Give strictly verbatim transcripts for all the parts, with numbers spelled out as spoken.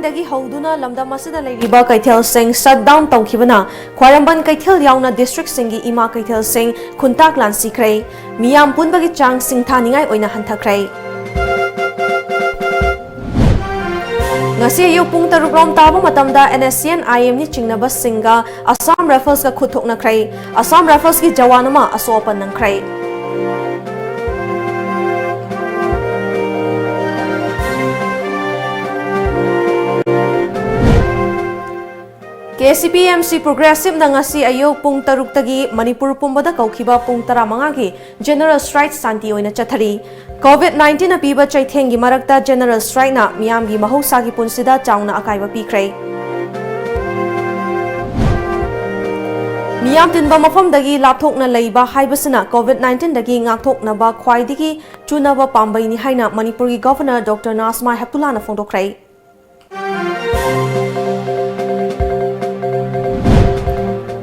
ꯗꯒꯤ ꯍꯧꯗꯨꯅ ꯂꯝꯗꯝ ꯑꯁꯤꯗ ꯂꯩꯔꯤꯕ ꯀꯩꯊꯦꯜꯁꯤꯡ shut down ꯇꯧꯈꯤꯕꯅ ꯈ꯭ꯋꯥꯏꯔꯝꯕꯟ ꯀꯩꯊꯦꯜ ꯌꯥꯎꯅ districtꯁꯤꯡꯒꯤ ꯏꯃꯥ ꯀꯩꯊꯦꯜꯁꯤꯡ ꯈꯨꯟꯇꯥꯛ ꯂꯥꯟꯁꯤꯈ꯭ꯔꯦ꯫ ꯃꯤꯌꯥꯝ ꯄꯨꯟꯕꯒꯤ ꯆꯥꯡ ꯁꯤꯡꯊꯥꯅꯤꯡꯉꯥꯏ ꯑꯣꯏꯅ ꯍꯟꯊꯈ꯭ꯔꯦ꯫ ꯉꯁꯤ ꯑꯌꯨꯛ ꯄꯨꯡ ꯇꯔꯨꯛ ꯔꯣꯝ ꯇꯥꯕ ꯃꯇꯝꯗ NSCN IMꯅꯤ ꯆꯤꯡꯅꯕꯁꯤꯡꯒ Assam Riflesꯀ ꯈꯨꯠ ꯊꯣꯛꯅꯈ꯭ꯔꯦ꯫ Assam Riflesꯀꯤ ꯖꯋꯥꯟ ꯑꯃ ꯑꯁꯣꯛ ꯑꯄꯟ ꯅꯪꯈ꯭ꯔꯦ꯫ KCP-MC Progressiveꯅ ꯉꯁꯤ ꯑꯌꯨꯛ ꯄꯨꯡ ꯇꯔꯨꯛꯇꯒꯤ ꯃꯅꯤꯄꯨꯔ ꯄꯨꯝꯕꯗ ꯀꯧꯈꯤꯕ ꯄꯨꯡ ꯇꯔꯥꯃꯉꯥꯒꯤ General Strike ꯁꯥꯟꯇꯤ ꯑꯣꯏꯅ ꯆꯠꯊꯔꯤ꯫ COVID nineteenꯅ ꯄꯤꯕ ꯆꯩꯊꯦꯡꯒꯤ ꯃꯔꯛꯇ General Strikeꯅ ꯃꯤꯌꯥꯝꯒꯤ ꯃꯍꯧꯁꯥꯒꯤ ꯄꯨꯟꯁꯤꯗ ꯆꯥꯎꯅ ꯑꯀꯥꯏꯕ ꯄꯤꯈ꯭ꯔꯦ꯫ ꯃꯤꯌꯥꯝ ꯇꯤꯟꯕ ꯃꯐꯝꯗꯒꯤ ꯂꯥꯞꯊꯣꯛꯅ ꯂꯩꯕ ꯍꯥꯏꯕꯁꯤꯅ COVID nineteenꯗꯒꯤ ꯉꯥꯛꯊꯣꯛꯅꯕ ꯈ꯭ꯋꯥꯏꯗꯒꯤ ꯆꯨꯅꯕ ꯄꯥꯝꯕꯩꯅꯤ ꯍꯥꯏꯅ ꯃꯅꯤꯄꯨꯔꯒꯤ Governor Doctor Najma Heptullaꯅ ꯐꯣꯡꯗꯣꯛꯈ꯭ꯔꯦ꯫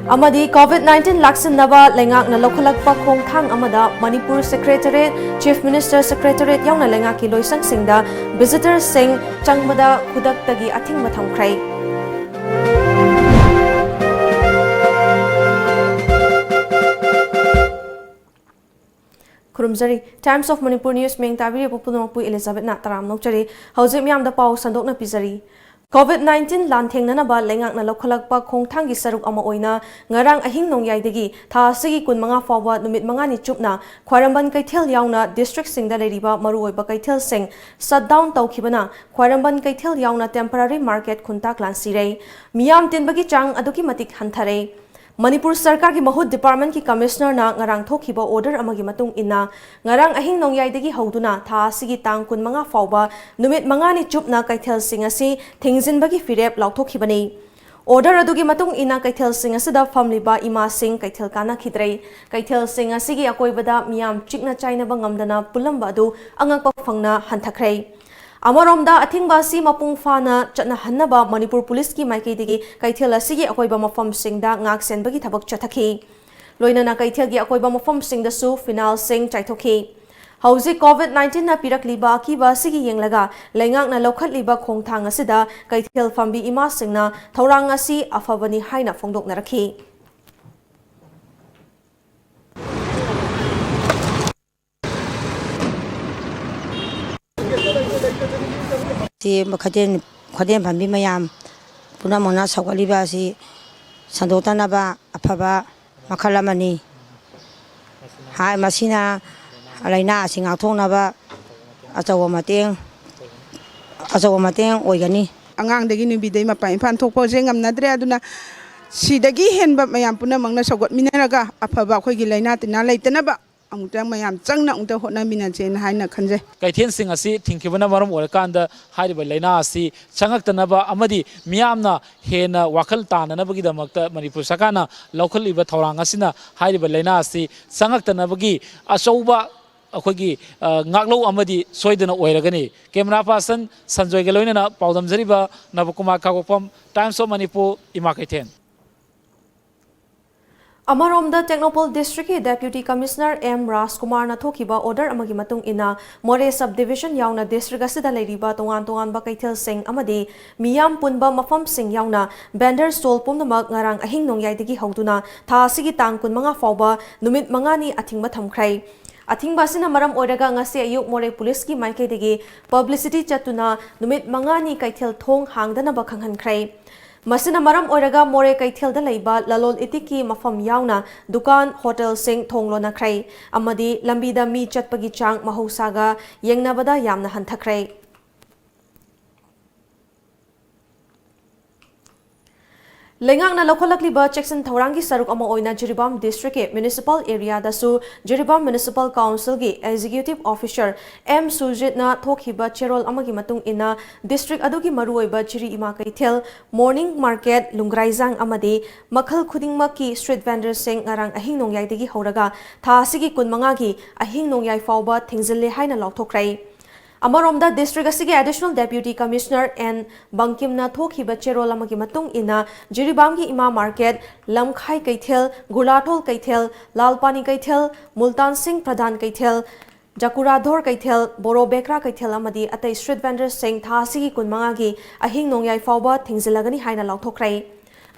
ꯑꯃꯗꯤ COVID nineteen ꯂꯥꯛꯁꯤꯟꯅꯕ ꯂꯩꯉꯥꯛꯅ ꯂꯧꯈꯠꯂꯛꯄ ꯈꯣꯡꯊꯥꯡ ꯑꯃꯗ Manipur Secretariat, Chief Minister Secretariat ꯌꯥꯎꯅ ꯂꯩꯉꯥꯛꯀꯤ ꯂꯣꯏꯁꯪꯁꯤꯡꯗ visitorꯁꯤꯡ ꯆꯪꯕꯗ ꯈꯨꯗꯛꯇꯒꯤ ꯑꯊꯤꯡꯕ ꯊꯝꯈ꯭ꯔꯦ꯫ ꯈꯨꯔꯨꯝꯖꯔꯤ꯫ Times of Manipur News ꯃꯤꯡ ꯇꯥꯕꯤꯔꯤꯕ ꯄꯨꯝꯅꯃꯛꯄꯨ Elizabethꯅ ꯇꯔꯥꯝꯅ ꯑꯣꯛꯆꯔꯤ꯫ ꯍꯧꯖꯤꯛ ꯃꯤꯌꯥꯝꯗ ꯄꯥꯎ ꯁꯟꯗꯣꯛꯅ ꯄꯤꯖꯔꯤ꯫ COVID nineteen ꯂꯥꯟꯊꯦꯡꯅꯅꯕ ꯂꯩꯉꯥꯛꯅ ꯂꯧꯈꯠꯂꯛꯄ ꯈꯣꯡꯊꯥꯡꯒꯤ ꯁꯔꯨꯛ ꯑꯃ ꯑꯣꯏꯅ ꯉꯔꯥꯡ ꯑꯍꯤꯡ ꯅꯣꯡꯌꯥꯏꯗꯒꯤ ꯊꯥ ꯑꯁꯤꯒꯤ ꯀꯨꯟꯃꯉꯥ ꯐꯥꯎꯕ ꯅꯨꯃꯤꯠ ꯃꯉꯥꯅꯤ ꯆꯨꯞꯅ ꯈ꯭ꯋꯥꯏꯔꯝꯕꯟ ꯀꯩꯊꯦꯜ ꯌꯥꯎꯅ districtꯁꯤꯡꯗ ꯂꯩꯔꯤꯕ ꯃꯔꯨꯑꯣꯏꯕ ꯀꯩꯊꯦꯜꯁꯤꯡ shut down ꯇꯧꯈꯤꯕꯅ ꯈ꯭ꯋꯥꯏꯔꯝꯕꯟ ꯀꯩꯊꯦꯜ ꯌꯥꯎꯅ temporary market ꯈꯨꯟꯇꯥꯛ ꯂꯥꯟꯁꯤꯔꯦ꯫ ꯃꯤꯌꯥꯝ ꯇꯤꯟꯕꯒꯤ ꯆꯥꯡ ꯑꯗꯨꯛꯀꯤ ꯃꯇꯤꯛ ꯍꯟꯊꯔꯦ꯫ ꯃꯅꯤꯄꯨꯔ ꯁꯔꯀꯥꯔꯒꯤ ꯃꯍꯨꯠ departmentꯀꯤ commissionerꯅ ꯉꯔꯥꯡ ꯊꯣꯛꯈꯤꯕ order ꯑꯃꯒꯤ ꯃꯇꯨꯡ ꯏꯟꯅ, ꯉꯔꯥꯡ ꯑꯍꯤꯡ ꯅꯣꯡꯌꯥꯏꯗꯒꯤ ꯍꯧꯗꯨꯅ ꯊꯥ ꯑꯁꯤꯒꯤ ꯇꯥꯡ ꯀꯨꯟꯃꯉꯥ ꯐꯥꯎꯕ ꯅꯨꯃꯤꯠ ꯃꯉꯥꯅꯤ ꯆꯨꯞꯅ ꯀꯩꯊꯦꯜꯁꯤꯡ ꯑꯁꯤ ꯊꯤꯡꯖꯤꯟꯕꯒꯤ ꯐꯤꯔꯦꯞ ꯂꯥꯎꯊꯣꯛꯈꯤꯕꯅꯤ꯫ Order ꯑꯗꯨꯒꯤ ꯃꯇꯨꯡ ꯏꯟꯅ ꯀꯩꯊꯦꯜꯁꯤꯡ ꯑꯁꯤꯗ ꯐꯝꯂꯤꯕ ꯏꯃꯥꯁꯤꯡ ꯀꯩꯊꯦꯜ ꯀꯥꯅꯈꯤꯗ꯭ꯔꯦ꯫ ꯀꯩꯊꯦꯜꯁꯤꯡ ꯑꯁꯤꯒꯤ ꯑꯀꯣꯏꯕꯗ ꯃꯤꯌꯥꯝ ꯆꯤꯛꯅ ꯆꯥꯏꯅꯕ ꯉꯝꯗꯅ ꯄꯨꯜꯂꯝꯕ ꯑꯗꯨ ꯑꯉꯛꯄ ꯐꯪꯅ ꯍꯟꯊꯈ꯭ꯔꯦ꯫ ꯑꯃꯔꯣꯝꯗ, ꯑꯊꯤꯡꯕ ꯑꯁꯤ ꯃꯄꯨꯡ ꯐꯥꯅ ꯆꯠꯅꯍꯟꯅꯕ ꯃꯅꯤꯄꯨꯔ ꯄꯨꯂꯤꯁꯀꯤ ꯃꯥꯏꯀꯩꯗꯒꯤ ꯀꯩꯊꯦꯜ ꯑꯁꯤꯒꯤ ꯑꯀꯣꯏꯕ ꯃꯐꯝꯁꯤꯡꯗ ꯉꯥꯛ ꯁꯦꯟꯕꯒꯤ ꯊꯕꯛ ꯆꯠꯊꯈꯤ꯫ ꯂꯣꯏꯅꯅ ꯀꯩꯊꯦꯜꯒꯤ ꯑꯀꯣꯏꯕ ꯃꯐꯝꯁꯤꯡꯗꯁꯨ ꯐꯤꯅꯥꯜꯁꯤꯡ ꯆꯥꯏꯊꯣꯛꯈꯤ꯫ ꯍꯧꯖꯤꯛ COVID nineteen ꯅ ꯄꯤꯔꯛꯂꯤꯕ ꯑꯀꯤꯕ ꯑꯁꯤꯒꯤ ꯌꯦꯡꯂꯒ ꯂꯩꯉꯥꯛꯅ ꯂꯧꯈꯠꯂꯤꯕ ꯈꯣꯡꯊꯥꯡ ꯑꯁꯤꯗ ꯀꯩꯊꯦꯜ ꯐꯝꯕꯤ ꯏꯃꯥꯁꯤꯡꯅ ꯊꯧꯔꯥꯡ ꯑꯁꯤ ꯑꯐꯕꯅꯤ ꯍꯥꯏꯅ ꯐꯣꯡꯗꯣꯛꯅꯔꯛꯈꯤ꯫ ꯁꯤ ꯈꯗꯦꯟ, ꯈꯗꯦꯟ ꯐꯝꯕꯤ ꯃꯌꯥꯝ ꯄꯨꯝꯅꯃꯛꯅ ꯁꯧꯒꯠꯂꯤꯕ ꯑꯁꯤ ꯁꯟꯗꯣꯛꯇꯅꯕ ꯑꯐꯕ ꯃꯈꯜ ꯑꯃꯅꯤ꯫ ꯍꯥꯏ, ꯃꯁꯤꯅ ꯂꯥꯏꯅꯥ ꯑꯁꯤ ꯉꯥꯛꯊꯣꯛꯅꯕ ꯑꯆꯧꯕ ꯃꯇꯦꯡ, ꯑꯆꯧꯕ ꯃꯇꯦꯡ ꯑꯣꯏꯒꯅꯤ꯫ ꯑꯉꯥꯡꯗꯒꯤ ꯅꯨꯄꯤꯗꯒꯤ ꯃꯄꯥꯟ ꯏꯄꯥꯟ ꯊꯣꯛꯄꯁꯦ ꯉꯝꯅꯗ꯭ꯔꯦ꯫ ꯑꯗꯨꯅ ꯁꯤꯗꯒꯤ ꯍꯦꯟꯕ ꯃꯌꯥꯝ ꯄꯨꯝꯅꯃꯛꯅ ꯁꯧꯒꯠꯃꯤꯟꯅꯔꯒ ꯑꯐꯕ ꯑꯩꯈꯣꯏꯒꯤ ꯂꯥꯏꯅꯥ ꯇꯤꯟꯅꯥ ꯂꯩꯇꯅꯕ ꯑꯃꯨꯛꯇꯪ ꯃꯌꯥꯝ ꯆꯪꯅ ꯑꯃꯨꯛꯇꯪ ꯍꯣꯠꯅꯃꯤꯟꯅꯁꯦꯅ ꯍꯥꯏꯅ ꯈꯟꯖꯩ꯫ ꯀꯩꯊꯦꯜꯁꯤꯡ ꯑꯁꯤ ꯊꯤꯡꯈꯤꯕꯅ ꯃꯔꯝ ꯑꯣꯏꯔꯀꯥꯟꯗ ꯍꯥꯏꯔꯤꯕ ꯂꯥꯏꯅꯥ ꯑꯁꯤ ꯆꯪꯉꯛꯇꯅꯕ ꯑꯃꯗꯤ ꯃꯤꯌꯥꯝꯅ ꯍꯦꯟꯅ ꯋꯥꯈꯜ ꯇꯥꯅꯅꯕꯒꯤꯗꯃꯛꯇ ꯃꯅꯤꯄꯨꯔ ꯁꯔꯀꯥꯔꯅ ꯂꯧꯈꯠꯂꯤꯕ ꯊꯧꯔꯥꯡ ꯑꯁꯤꯅ ꯍꯥꯏꯔꯤꯕ ꯂꯥꯏꯅꯥ ꯑꯁꯤ ꯆꯪꯉꯛꯇꯅꯕꯒꯤ ꯑꯆꯧꯕ ꯑꯩꯈꯣꯏꯒꯤ, ꯑ, ꯉꯥꯛꯂꯧ ꯑꯃꯗꯤ ꯁꯣꯏꯗꯅ ꯑꯣꯏꯔꯒꯅꯤ꯫ Camera person ꯁꯟꯖꯣꯏꯒ ꯂꯣꯏꯅꯅ ꯄꯥꯎꯗꯝꯖꯔꯤꯕ ꯅꯕꯀꯨꯃꯥꯔ ꯈꯥꯉꯕꯣꯛꯐꯝ, Times of Manipur, ꯏꯃꯥ ꯀꯩꯊꯦꯜ꯫ ꯑꯃꯔꯣꯝꯗ ꯇꯦꯡꯅꯧꯄꯜ ꯗꯤꯁꯇ꯭ꯔꯤꯛꯀꯤ ꯗꯦꯄ꯭ꯌꯨꯇꯤ ꯀꯃꯤꯁꯅꯔ ꯑꯦꯝ ꯔꯥꯖꯀꯨꯃꯥꯔꯅ ꯊꯣꯛꯈꯤꯕ ꯑꯣꯔꯗꯔ ꯑꯃꯒꯤ ꯃꯇꯨꯡ ꯏꯟꯅ ꯃꯣꯔꯦ ꯁꯕ ꯗꯤꯕꯤꯖꯟ ꯌꯥꯎꯅ ꯗꯤꯁꯇ꯭ꯔꯤꯛ ꯑꯁꯤꯗ ꯂꯩꯔꯤꯕ ꯇꯣꯉꯥꯟ ꯇꯣꯉꯥꯟꯕ ꯀꯩꯊꯦꯜꯁꯤꯡ ꯑꯃꯗꯤ ꯃꯤꯌꯥꯝ ꯄꯨꯟꯕ ꯃꯐꯝꯁꯤꯡ ꯌꯥꯎꯅ ꯚꯦꯟꯗꯔ ꯁ꯭ꯇꯣꯜ ꯄꯨꯝꯅꯃꯛ ꯉꯔꯥꯡ ꯑꯍꯤꯡ ꯅꯣꯡꯌꯥꯏꯗꯒꯤ ꯍꯧꯗꯨꯅ ꯊꯥ ꯑꯁꯤꯒꯤ ꯇꯥꯡ ꯀꯨꯟꯃꯉꯥ ꯐꯥꯎꯕ ꯅꯨꯃꯤꯠ ꯃꯉꯥꯅꯤ ꯑꯊꯤꯡꯕ ꯊꯝꯈ꯭ꯔꯦ꯫ ꯑꯊꯤꯡꯕ ꯑꯁꯤꯅ ꯃꯔꯝ ꯑꯣꯏꯔꯒ ꯉꯁꯤ ꯑꯌꯨꯛ ꯃꯣꯔꯦ ꯄꯨꯂꯤꯁꯀꯤ ꯃꯥꯏꯀꯩꯗꯒꯤ ꯄꯕ꯭ꯂꯤꯁꯤꯇꯤ ꯆꯠꯇꯨꯅ ꯅꯨꯃꯤꯠ ꯃꯉꯥꯅꯤ ꯀꯩꯊꯦꯜ ꯊꯣꯡ ꯍꯥꯡꯗꯅꯕ ꯈꯪꯍꯟꯈ꯭ꯔꯦ꯫ ꯃꯁꯤꯅ ꯃꯔꯝ ꯑꯣꯏꯔꯒ ꯃꯣꯔꯦ ꯀꯩꯊꯦꯜꯗ ꯂꯩꯕ ꯂꯂꯣꯜ ꯏꯇꯤꯛꯀꯤ ꯃꯐꯝ ꯌꯥꯎꯅ ꯗꯨꯀꯥꯟ, ꯍꯣꯇꯦꯜꯁꯤꯡ ꯊꯣꯡ ꯂꯣꯟꯅꯈ꯭ꯔꯦ ꯑꯃꯗꯤ ꯂꯝꯕꯤꯗ ꯃꯤ ꯆꯠꯄꯒꯤ ꯆꯥꯡ ꯃꯍꯧꯁꯥꯒ ꯌꯦꯡꯅꯕꯗ ꯌꯥꯝꯅ ꯍꯟꯊꯈ꯭ꯔꯦ꯫ ꯂꯩꯉꯥꯛꯅ ꯂꯧꯈꯠꯂꯛꯂꯤꯕ ꯆꯦꯛꯁꯤꯟ ꯊꯧꯔꯥꯡꯒꯤ ꯁꯔꯨꯛ ꯑꯃ ꯑꯣꯏꯅ ꯖꯤꯔꯤꯕꯥꯝ ꯗꯤꯁꯇ꯭ꯔꯤꯛꯀꯤ ꯃ꯭ꯌꯨꯅꯤꯁꯤꯄꯥꯜ ꯑꯦꯔꯤꯌꯥꯗꯁꯨ ꯖꯤꯔꯤꯕꯥꯝ ꯃ꯭ꯌꯨꯅꯤꯁꯤꯄꯥꯜ ꯀꯥꯎꯟꯁꯤꯜꯒꯤ ꯑꯦꯛꯖꯤꯀ꯭ꯌꯨꯇꯤꯚ ꯑꯣꯐꯤꯁꯔ ꯑꯦꯝ ꯁꯨꯔꯖꯤꯠꯅ ꯊꯣꯛꯈꯤꯕ ꯆꯦꯔꯣꯜ ꯑꯃꯒꯤ ꯃꯇꯨꯡ ꯏꯟꯅ ꯗꯤꯁꯇ꯭ꯔꯤꯛ ꯑꯗꯨꯒꯤ ꯃꯔꯨꯑꯣꯏꯕ ꯖꯤꯔꯤ ꯏꯃꯥ ꯀꯩꯊꯦꯜ, ꯃꯣꯔꯅꯤꯡ ꯃꯥꯔꯀꯦꯠ, ꯂꯨꯡꯒ꯭ꯔꯥꯏꯖꯥꯡ ꯑꯃꯗꯤ ꯃꯈꯜ ꯈꯨꯗꯤꯡꯃꯛꯀꯤ ꯁ꯭ꯇ꯭ꯔꯤꯠ ꯚꯦꯟꯗꯔꯁꯤꯡ ꯉꯔꯥꯡ ꯑꯍꯤꯡ ꯅꯣꯡꯌꯥꯏꯗꯒꯤ ꯍꯧꯔꯒ ꯊꯥ ꯑꯁꯤꯒꯤ ꯀꯨꯟꯃꯉꯥꯒꯤ ꯑꯍꯤꯡ ꯅꯣꯡꯌꯥꯏ ꯐꯥꯎꯕ ꯊꯤꯡꯖꯤꯜꯂꯦ ꯍꯥꯏꯅ ꯂꯥꯎꯊꯣꯛꯈ꯭ꯔꯦ꯫ ꯑꯃꯔꯣꯝꯗ ꯗꯤꯁꯇ꯭ꯔꯤꯛ ꯑꯁꯤꯒꯤ ꯑꯦꯗꯤꯁꯅꯦꯜ ꯗꯦꯄ꯭ꯌꯨꯇꯤ ꯀꯃꯤꯁꯅꯔ ꯑꯦꯟ ꯕꯪꯀꯤꯝꯅ ꯊꯣꯛꯈꯤꯕ ꯆꯦꯔꯣꯜ ꯑꯃꯒꯤ ꯃꯇꯨꯡ ꯏꯟꯅ ꯖꯤꯔꯤꯕꯥꯝꯒꯤ ꯏꯃꯥ ꯃꯥꯔꯀꯦꯠ, ꯂꯝꯈꯥꯏ ꯀꯩꯊꯦꯜ, ꯒꯨꯂꯥꯊꯣꯜ ꯀꯩꯊꯦꯜ, ꯂꯥꯜꯄꯥꯅꯤ ꯀꯩꯊꯦꯜ, ꯃꯨꯜꯇꯥꯟ ꯁꯤꯡ ꯄ꯭ꯔꯙꯥꯟ ꯀꯩꯊꯦꯜ, ꯖꯀꯨꯔꯥꯙꯣꯔ ꯀꯩꯊꯦꯜ, ꯕꯣꯔꯣ ꯕꯦꯀ꯭ꯔꯥ ꯀꯩꯊꯦꯜ ꯑꯃꯗꯤ ꯑꯇꯩ street vendorꯁꯤꯡ ꯊꯥ ꯑꯁꯤꯒꯤ ꯀꯨꯟꯃꯉꯥꯒꯤ ꯑꯍꯤꯡ ꯅꯣꯡꯌꯥꯏ ꯐꯥꯎꯕ ꯊꯤꯡꯖꯤꯜꯂꯒꯅꯤ ꯍꯥꯏꯅ ꯂꯥꯎꯊꯣꯛꯈ꯭ꯔꯦ꯫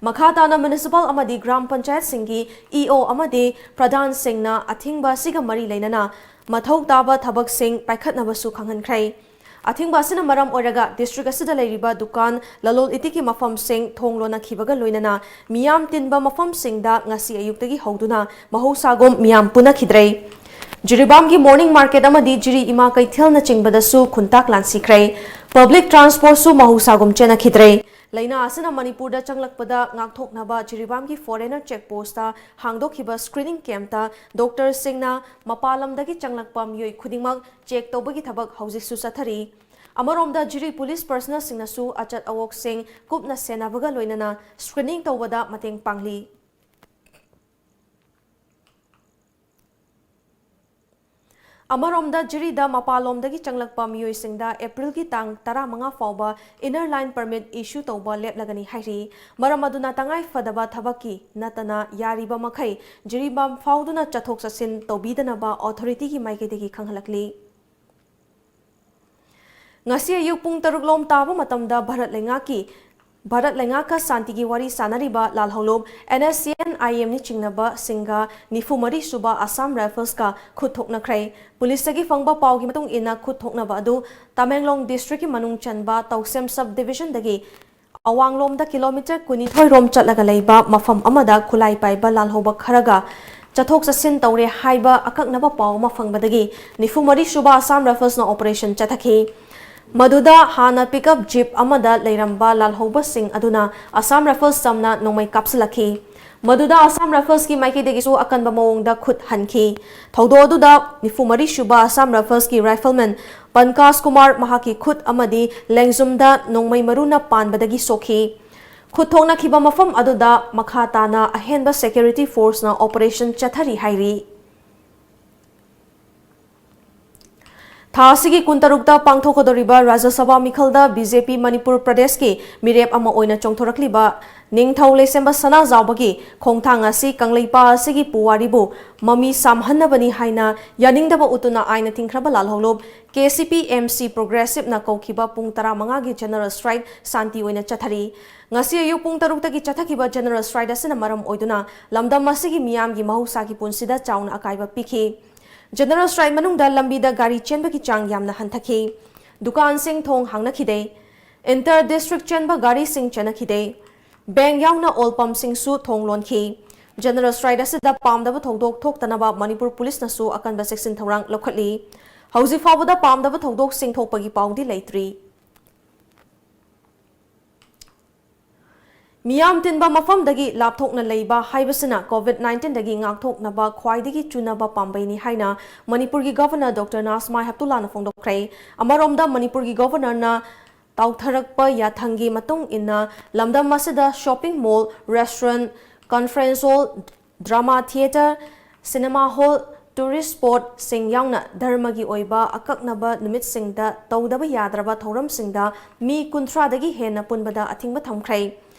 ꯃꯈꯥ ꯇꯥꯅ municipal ꯑꯃꯗꯤ ꯒ꯭ꯔꯥꯝ ꯄꯟꯆꯥꯌꯠꯁꯤꯡꯒꯤ ꯏ ꯑꯣ ꯑꯃꯗꯤ ꯄ꯭ꯔꯙꯥꯟꯁꯤꯡꯅ ꯑꯊꯤꯡꯕ ꯑꯁꯤꯒ ꯃꯔꯤ ꯂꯩꯅꯅ ꯃꯊꯧ ꯇꯥꯕ ꯊꯕꯛꯁꯤꯡ ꯄꯥꯏꯈꯠꯅꯕꯁꯨ ꯈꯪꯍꯟꯈ꯭ꯔꯦ꯫ ꯑꯊꯤꯡꯕ ꯑꯁꯤꯅ ꯃꯔꯝ ꯑꯣꯏꯔꯒ district ꯑꯁꯤꯗ ꯂꯩꯔꯤꯕ ꯗꯨꯀꯥꯟ, ꯂꯂꯣꯜ ꯏꯇꯤꯛꯀꯤ ꯃꯐꯝꯁꯤꯡ ꯊꯣꯡ ꯂꯣꯟꯅꯈꯤꯕꯒ ꯂꯣꯏꯅꯅ ꯃꯤꯌꯥꯝ ꯇꯤꯟꯕ ꯃꯐꯝꯁꯤꯡꯗ ꯉꯁꯤ ꯑꯌꯨꯛꯇꯒꯤ ꯍꯧꯗꯨꯅ ꯃꯍꯧꯁꯥꯒꯨꯝ ꯃꯤꯌꯥꯝ ꯄꯨꯅꯈꯤꯗ꯭ꯔꯦ꯫ ꯖꯤꯔꯤꯕꯥꯝꯒꯤ morning market ꯑꯃꯗꯤ ꯖꯤꯔꯤ ꯏꯃꯥ ꯀꯩꯊꯦꯜꯅꯆꯤꯡꯕꯗꯁꯨ ꯈꯨꯟꯇꯥꯛ ꯂꯥꯟꯁꯤꯈ꯭ꯔꯦ꯫ Public transportꯁꯨ ꯃꯍꯧꯁꯥꯒꯨꯝ ꯆꯦꯟꯅꯈꯤꯗ꯭ꯔꯦ꯫ ꯂꯥꯏꯅꯥ ꯑꯁꯤꯅ ꯃꯅꯤꯄꯨꯔꯗ ꯆꯪꯂꯛꯄꯗ ꯉꯥꯛꯊꯣꯛꯅꯕ ꯖꯤꯔꯤꯕꯥꯝꯒꯤ foreigner check postꯇ ꯍꯥꯡꯗꯣꯛꯈꯤꯕ screening campꯇ doctorꯁꯤꯡꯅ ꯃꯄꯥꯟ ꯂꯝꯗꯒꯤ ꯆꯪꯂꯛꯄ ꯃꯤꯑꯣꯏ ꯈꯨꯗꯤꯡꯃꯛ check ꯇꯧꯕꯒꯤ ꯊꯕꯛ ꯍꯧꯖꯤꯛꯁꯨ ꯆꯠꯊꯔꯤ꯫ ꯑꯃꯔꯣꯝꯗ ꯖꯤꯔꯤ police personnelꯁꯤꯡꯅꯁꯨ ꯑꯆꯠ ꯑꯋꯣꯛꯁꯤꯡ ꯀꯨꯞꯅ ꯁꯦꯟꯅꯕꯒ ꯂꯣꯏꯅꯅ screening ꯇꯧꯕꯗ ꯃꯇꯦꯡ ꯄꯥꯡꯂꯤ꯫ ꯑꯃꯔꯣꯝꯗ ꯖꯤꯔꯤꯗ ꯃꯄꯥꯟꯂꯣꯝꯗꯒꯤ ꯆꯪꯂꯛꯄ ꯃꯤꯑꯣꯏꯁꯤꯡꯗ Aprilꯒꯤ ꯇꯥꯡ ꯇꯔꯥꯃꯉꯥ ꯐꯥꯎꯕ inner line permit issue ꯇꯧꯕ ꯂꯦꯞꯂꯒꯅꯤ ꯍꯥꯏꯔꯤ꯫ ꯃꯔꯝ ꯑꯗꯨꯅ ꯇꯉꯥꯏ ꯐꯗꯕ ꯊꯕꯛꯀꯤ ꯅꯠꯇꯅ ꯌꯥꯔꯤꯕ ꯃꯈꯩ ꯖꯤꯔꯤꯕꯥꯝ ꯐꯥꯎꯗꯨꯅ ꯆꯠꯊꯣꯛ ꯆꯠꯁꯤꯟ ꯇꯧꯕꯤꯗꯅꯕ authorityꯒꯤ ꯃꯥꯏꯀꯩꯗꯒꯤ ꯈꯪꯍꯜꯂꯛꯂꯤ꯫ ꯉꯁꯤ ꯑꯌꯨꯛ ꯄꯨꯡ ꯇꯔꯨꯛ ꯂꯣꯝ ꯇꯥꯕ ꯃꯇꯝꯗ ꯚꯥꯔꯠ ꯂꯩꯉꯥꯛꯀꯤ, ꯚꯥꯔꯠ ꯂꯩꯉꯥꯛꯀ ꯁꯥꯟꯇꯤꯒꯤ ꯋꯥꯔꯤ ꯁꯥꯅꯔꯤꯕ ꯂꯥꯜꯍꯧꯂꯨꯞ NSCN-IM ꯅ ꯆꯤꯡꯅꯕꯁꯤꯡꯒ ꯅꯤꯐꯨ ꯃꯔꯤ ꯁꯨꯕ Assam Riflesꯀ ꯈꯨꯠ ꯊꯣꯛꯅꯈ꯭ꯔꯦ꯫ ꯄꯨꯂꯤꯁꯇꯒꯤ ꯐꯪꯕ ꯄꯥꯎꯒꯤ ꯃꯇꯨꯡ ꯏꯟꯅ ꯈꯨꯠ ꯊꯣꯛꯅꯕ ꯑꯗꯨ ꯇꯃꯦꯡꯂꯣꯡ districtꯀꯤ ꯃꯅꯨꯡ ꯆꯟꯕ ꯇꯧꯁꯦꯝ sub divisionꯗꯒꯤ ꯑꯋꯥꯡꯂꯣꯝꯗ kilometre ꯀꯨꯟꯅꯤꯊꯣꯏ ꯔꯣꯝ ꯆꯠꯂꯒ ꯂꯩꯕ ꯃꯐꯝ ꯑꯃꯗ ꯈꯨꯠꯂꯥꯏ ꯄꯥꯏꯕ ꯂꯥꯜꯍꯧꯕ ꯈꯔꯒ ꯆꯠꯊꯣꯛ ꯆꯠꯁꯤꯟ ꯇꯧꯔꯦ ꯍꯥꯏꯕ ꯑꯀꯛꯅꯕ ꯄꯥꯎ ꯑꯃ ꯐꯪꯕꯗꯒꯤ ꯅꯤꯐꯨ ꯃꯔꯤ ꯁꯨꯕ Assam Riflesꯅ operation ꯆꯠꯊꯈꯤ꯫ ꯃꯗꯨꯗ ꯍꯥꯟꯅ pickup jeep ꯑꯃꯗ ꯂꯩꯔꯝꯕ ꯂꯥꯜꯍꯧꯕꯁꯤꯡ ꯑꯗꯨꯅ Assam Rifles ꯆꯝꯅ ꯅꯣꯡꯃꯩ ꯀꯥꯞꯁꯤꯜꯂꯛꯈꯤ꯫ ꯃꯗꯨꯗ Assam Riflesꯀꯤ ꯃꯥꯏꯀꯩꯗꯒꯤꯁꯨ ꯑꯀꯟꯕ ꯃꯑꯣꯡꯗ ꯈꯨꯠ ꯍꯟꯈꯤ꯫ ꯊꯧꯗꯣꯛ ꯑꯗꯨꯗ ꯅꯤꯐꯨ ꯃꯔꯤ ꯁꯨꯕ Assam Riflesꯀꯤ rifleman ꯄꯟꯀꯥꯖ ꯀꯨꯃꯥꯔ ꯃꯍꯥꯛꯀꯤ ꯈꯨꯠ ꯑꯃꯗꯤ ꯂꯦꯡꯖꯨꯝꯗ ꯅꯣꯡꯃꯩ ꯃꯔꯨꯅ ꯄꯥꯟꯕꯗꯒꯤ ꯁꯣꯛꯈꯤ꯫ ꯈꯨꯠ ꯊꯣꯛꯅꯈꯤꯕ ꯃꯐꯝ ꯑꯗꯨꯗ ꯃꯈꯥ ꯇꯥꯅ ꯑꯍꯦꯟꯕ security forceꯅ operation ꯆꯠꯊꯔꯤ ꯍꯥꯏꯔꯤ꯫ ꯊꯥ ꯑꯁꯤꯒꯤ ꯀꯨꯟꯇꯔꯨꯛꯇ ꯄꯥꯡꯊꯣꯛꯀꯗꯧꯔꯤꯕ ꯔꯥꯖ꯭ꯌ ꯁꯚꯥ ꯃꯤꯈꯜꯗ ꯕꯤ ꯖꯦ ꯄꯤ ꯃꯅꯤꯄꯨꯔ ꯄ꯭ꯔꯗꯦꯁꯀꯤ ꯃꯤꯔꯦꯞ ꯑꯃ ꯑꯣꯏꯅ ꯆꯣꯡꯊꯣꯔꯛꯂꯤꯕ ꯅꯤꯡꯊꯧ ꯂꯩꯁꯦꯝꯕ ꯁꯅꯥꯖꯥꯎꯕꯒꯤ ꯈꯣꯡꯊꯥꯡ ꯑꯁꯤ ꯀꯪꯂꯩꯄꯥꯛ ꯑꯁꯤꯒꯤ ꯄꯨꯋꯥꯔꯤꯕꯨ ꯃꯃꯤ ꯁꯥꯝꯍꯟꯅꯕꯅꯤ ꯍꯥꯏꯅ ꯌꯥꯅꯤꯡꯗꯕ ꯎꯠꯇꯨꯅ ꯑꯥꯏꯟꯅ ꯊꯤꯡꯈ꯭ꯔꯕ ꯂꯥꯜꯍꯧꯂꯨꯞ K C P M C ꯄ꯭ꯔꯣꯒ꯭ꯔꯦꯁꯤꯞꯅ ꯀꯧꯈꯤꯕ ꯄꯨꯡ ꯇꯔꯥꯃꯉꯥꯒꯤ ꯖꯦꯅꯔꯦꯜ ꯁ꯭ꯇ꯭ꯔꯥꯏꯛ ꯁꯥꯟꯇꯤ ꯑꯣꯏꯅ ꯆꯠꯊꯔꯤ꯫ ꯉꯁꯤ ꯑꯌꯨꯛ ꯄꯨꯡ ꯇꯔꯨꯛꯇꯒꯤ ꯆꯠꯊꯈꯤꯕ ꯖꯦꯅꯔꯦꯜ ꯁ꯭ꯇ꯭ꯔꯥꯏꯛ ꯑꯁꯤꯅ ꯃꯔꯝ ꯑꯣꯏꯗꯨꯅ ꯂꯝꯗꯝ ꯑꯁꯤꯒꯤ ꯃꯤꯌꯥꯝꯒꯤ ꯃꯍꯧꯁꯥꯒꯤ ꯄꯨꯟꯁꯤꯗ ꯆꯥꯎꯅ ꯑꯀꯥꯏꯕ ꯄꯤꯈꯤ꯫ ꯖꯦꯅꯔꯦꯜ ꯁ꯭ꯇ꯭ꯔꯥꯏꯛ ꯃꯅꯨꯡꯗ ꯂꯝꯕꯤꯗ ꯒꯥꯔꯤ ꯆꯦꯟꯕꯒꯤ ꯆꯥꯡ ꯌꯥꯝꯅ ꯍꯟꯊꯈꯤ꯫ ꯗꯨꯀꯥꯟꯁꯤꯡ ꯊꯣꯡ ꯍꯥꯡꯅꯈꯤꯗꯦ꯫ ꯏꯟꯇꯔ ꯗꯤꯁꯇ꯭ꯔꯤꯛ ꯆꯦꯟꯕ ꯒꯥꯔꯤꯁꯤꯡ ꯆꯦꯟꯅꯈꯤꯗꯦ꯫ ꯕꯦꯡꯛ ꯌꯥꯎꯅ ꯑꯣꯏꯜ ꯄꯝꯁꯤꯡꯁꯨ ꯊꯣꯡ ꯂꯣꯟꯈꯤ꯫ ꯖꯦꯅꯔꯦꯜ ꯁ꯭ꯇ꯭ꯔꯥꯏꯛ ꯑꯁꯤꯗ ꯄꯥꯝꯗꯕ ꯊꯧꯗꯣꯛ ꯊꯣꯛꯇꯅꯕ ꯃꯅꯤꯄꯨꯔ ꯄꯨꯂꯤꯁꯅꯁꯨ ꯑꯀꯟꯕ ꯆꯦꯛꯁꯤꯟ ꯊꯧꯔꯥꯡ ꯂꯧꯈꯠꯂꯤ꯫ ꯍꯧꯖꯤꯛ ꯐꯥꯎꯕꯗ ꯄꯥꯝꯗꯕ ꯊꯧꯗꯣꯛꯁꯤꯡ ꯊꯣꯛꯄꯒꯤ ꯄꯥꯎꯗꯤ ꯂꯩꯇ꯭ꯔꯤ꯫ ꯃꯤꯌꯥꯝ ꯇꯤꯟꯕ ꯃꯐꯝꯗꯒꯤ ꯂꯥꯞꯊꯣꯛꯅ ꯂꯩꯕ ꯍꯥꯏꯕꯁꯤꯅ ꯀꯣꯚꯤꯗ ꯅꯥꯏꯟꯇꯤꯟꯗꯒꯤ ꯉꯥꯛꯊꯣꯛꯅꯕ ꯈ꯭ꯋꯥꯏꯗꯒꯤ ꯆꯨꯅꯕ ꯄꯥꯝꯕꯩꯅꯤ ꯍꯥꯏꯅ ꯃꯅꯤꯄꯨꯔꯒꯤ ꯒꯚꯔꯅꯔ ꯗꯣꯛꯇꯔ ꯅꯥꯖꯃꯥ ꯍꯦꯞꯇꯨꯂꯥꯅ ꯐꯣꯡꯗꯣꯛꯈ꯭ꯔꯦ꯫ ꯑꯃꯔꯣꯝꯗ ꯃꯅꯤꯄꯨꯔꯒꯤ ꯒꯚꯔꯅꯔꯅ ꯇꯥꯎꯊꯔꯛꯄ ꯌꯥꯊꯪꯒꯤ ꯃꯇꯨꯡ ꯏꯟꯅ ꯂꯝꯗꯝ ꯑꯁꯤꯗ shopping mall, restaurant, conference hall, drama theatre, cinema hall, tourist ꯁ꯭ꯄꯣꯠꯁꯤꯡ ꯌꯥꯎꯅ ꯙꯔꯃꯒꯤ ꯑꯣꯏꯕ ꯑꯀꯛꯅꯕ ꯅꯨꯃꯤꯠꯁꯤꯡꯗ ꯇꯧꯗꯕ ꯌꯥꯗ꯭ꯔꯕ ꯊꯧꯔꯝꯁꯤꯡꯗ ꯃꯤ ꯀꯨꯟꯊ꯭ꯔꯥꯗꯒꯤ ꯍꯦꯟꯅ ꯄꯨꯟꯕꯗ ꯑꯊꯤꯡꯕ ꯊꯝꯈ꯭ꯔꯦ꯫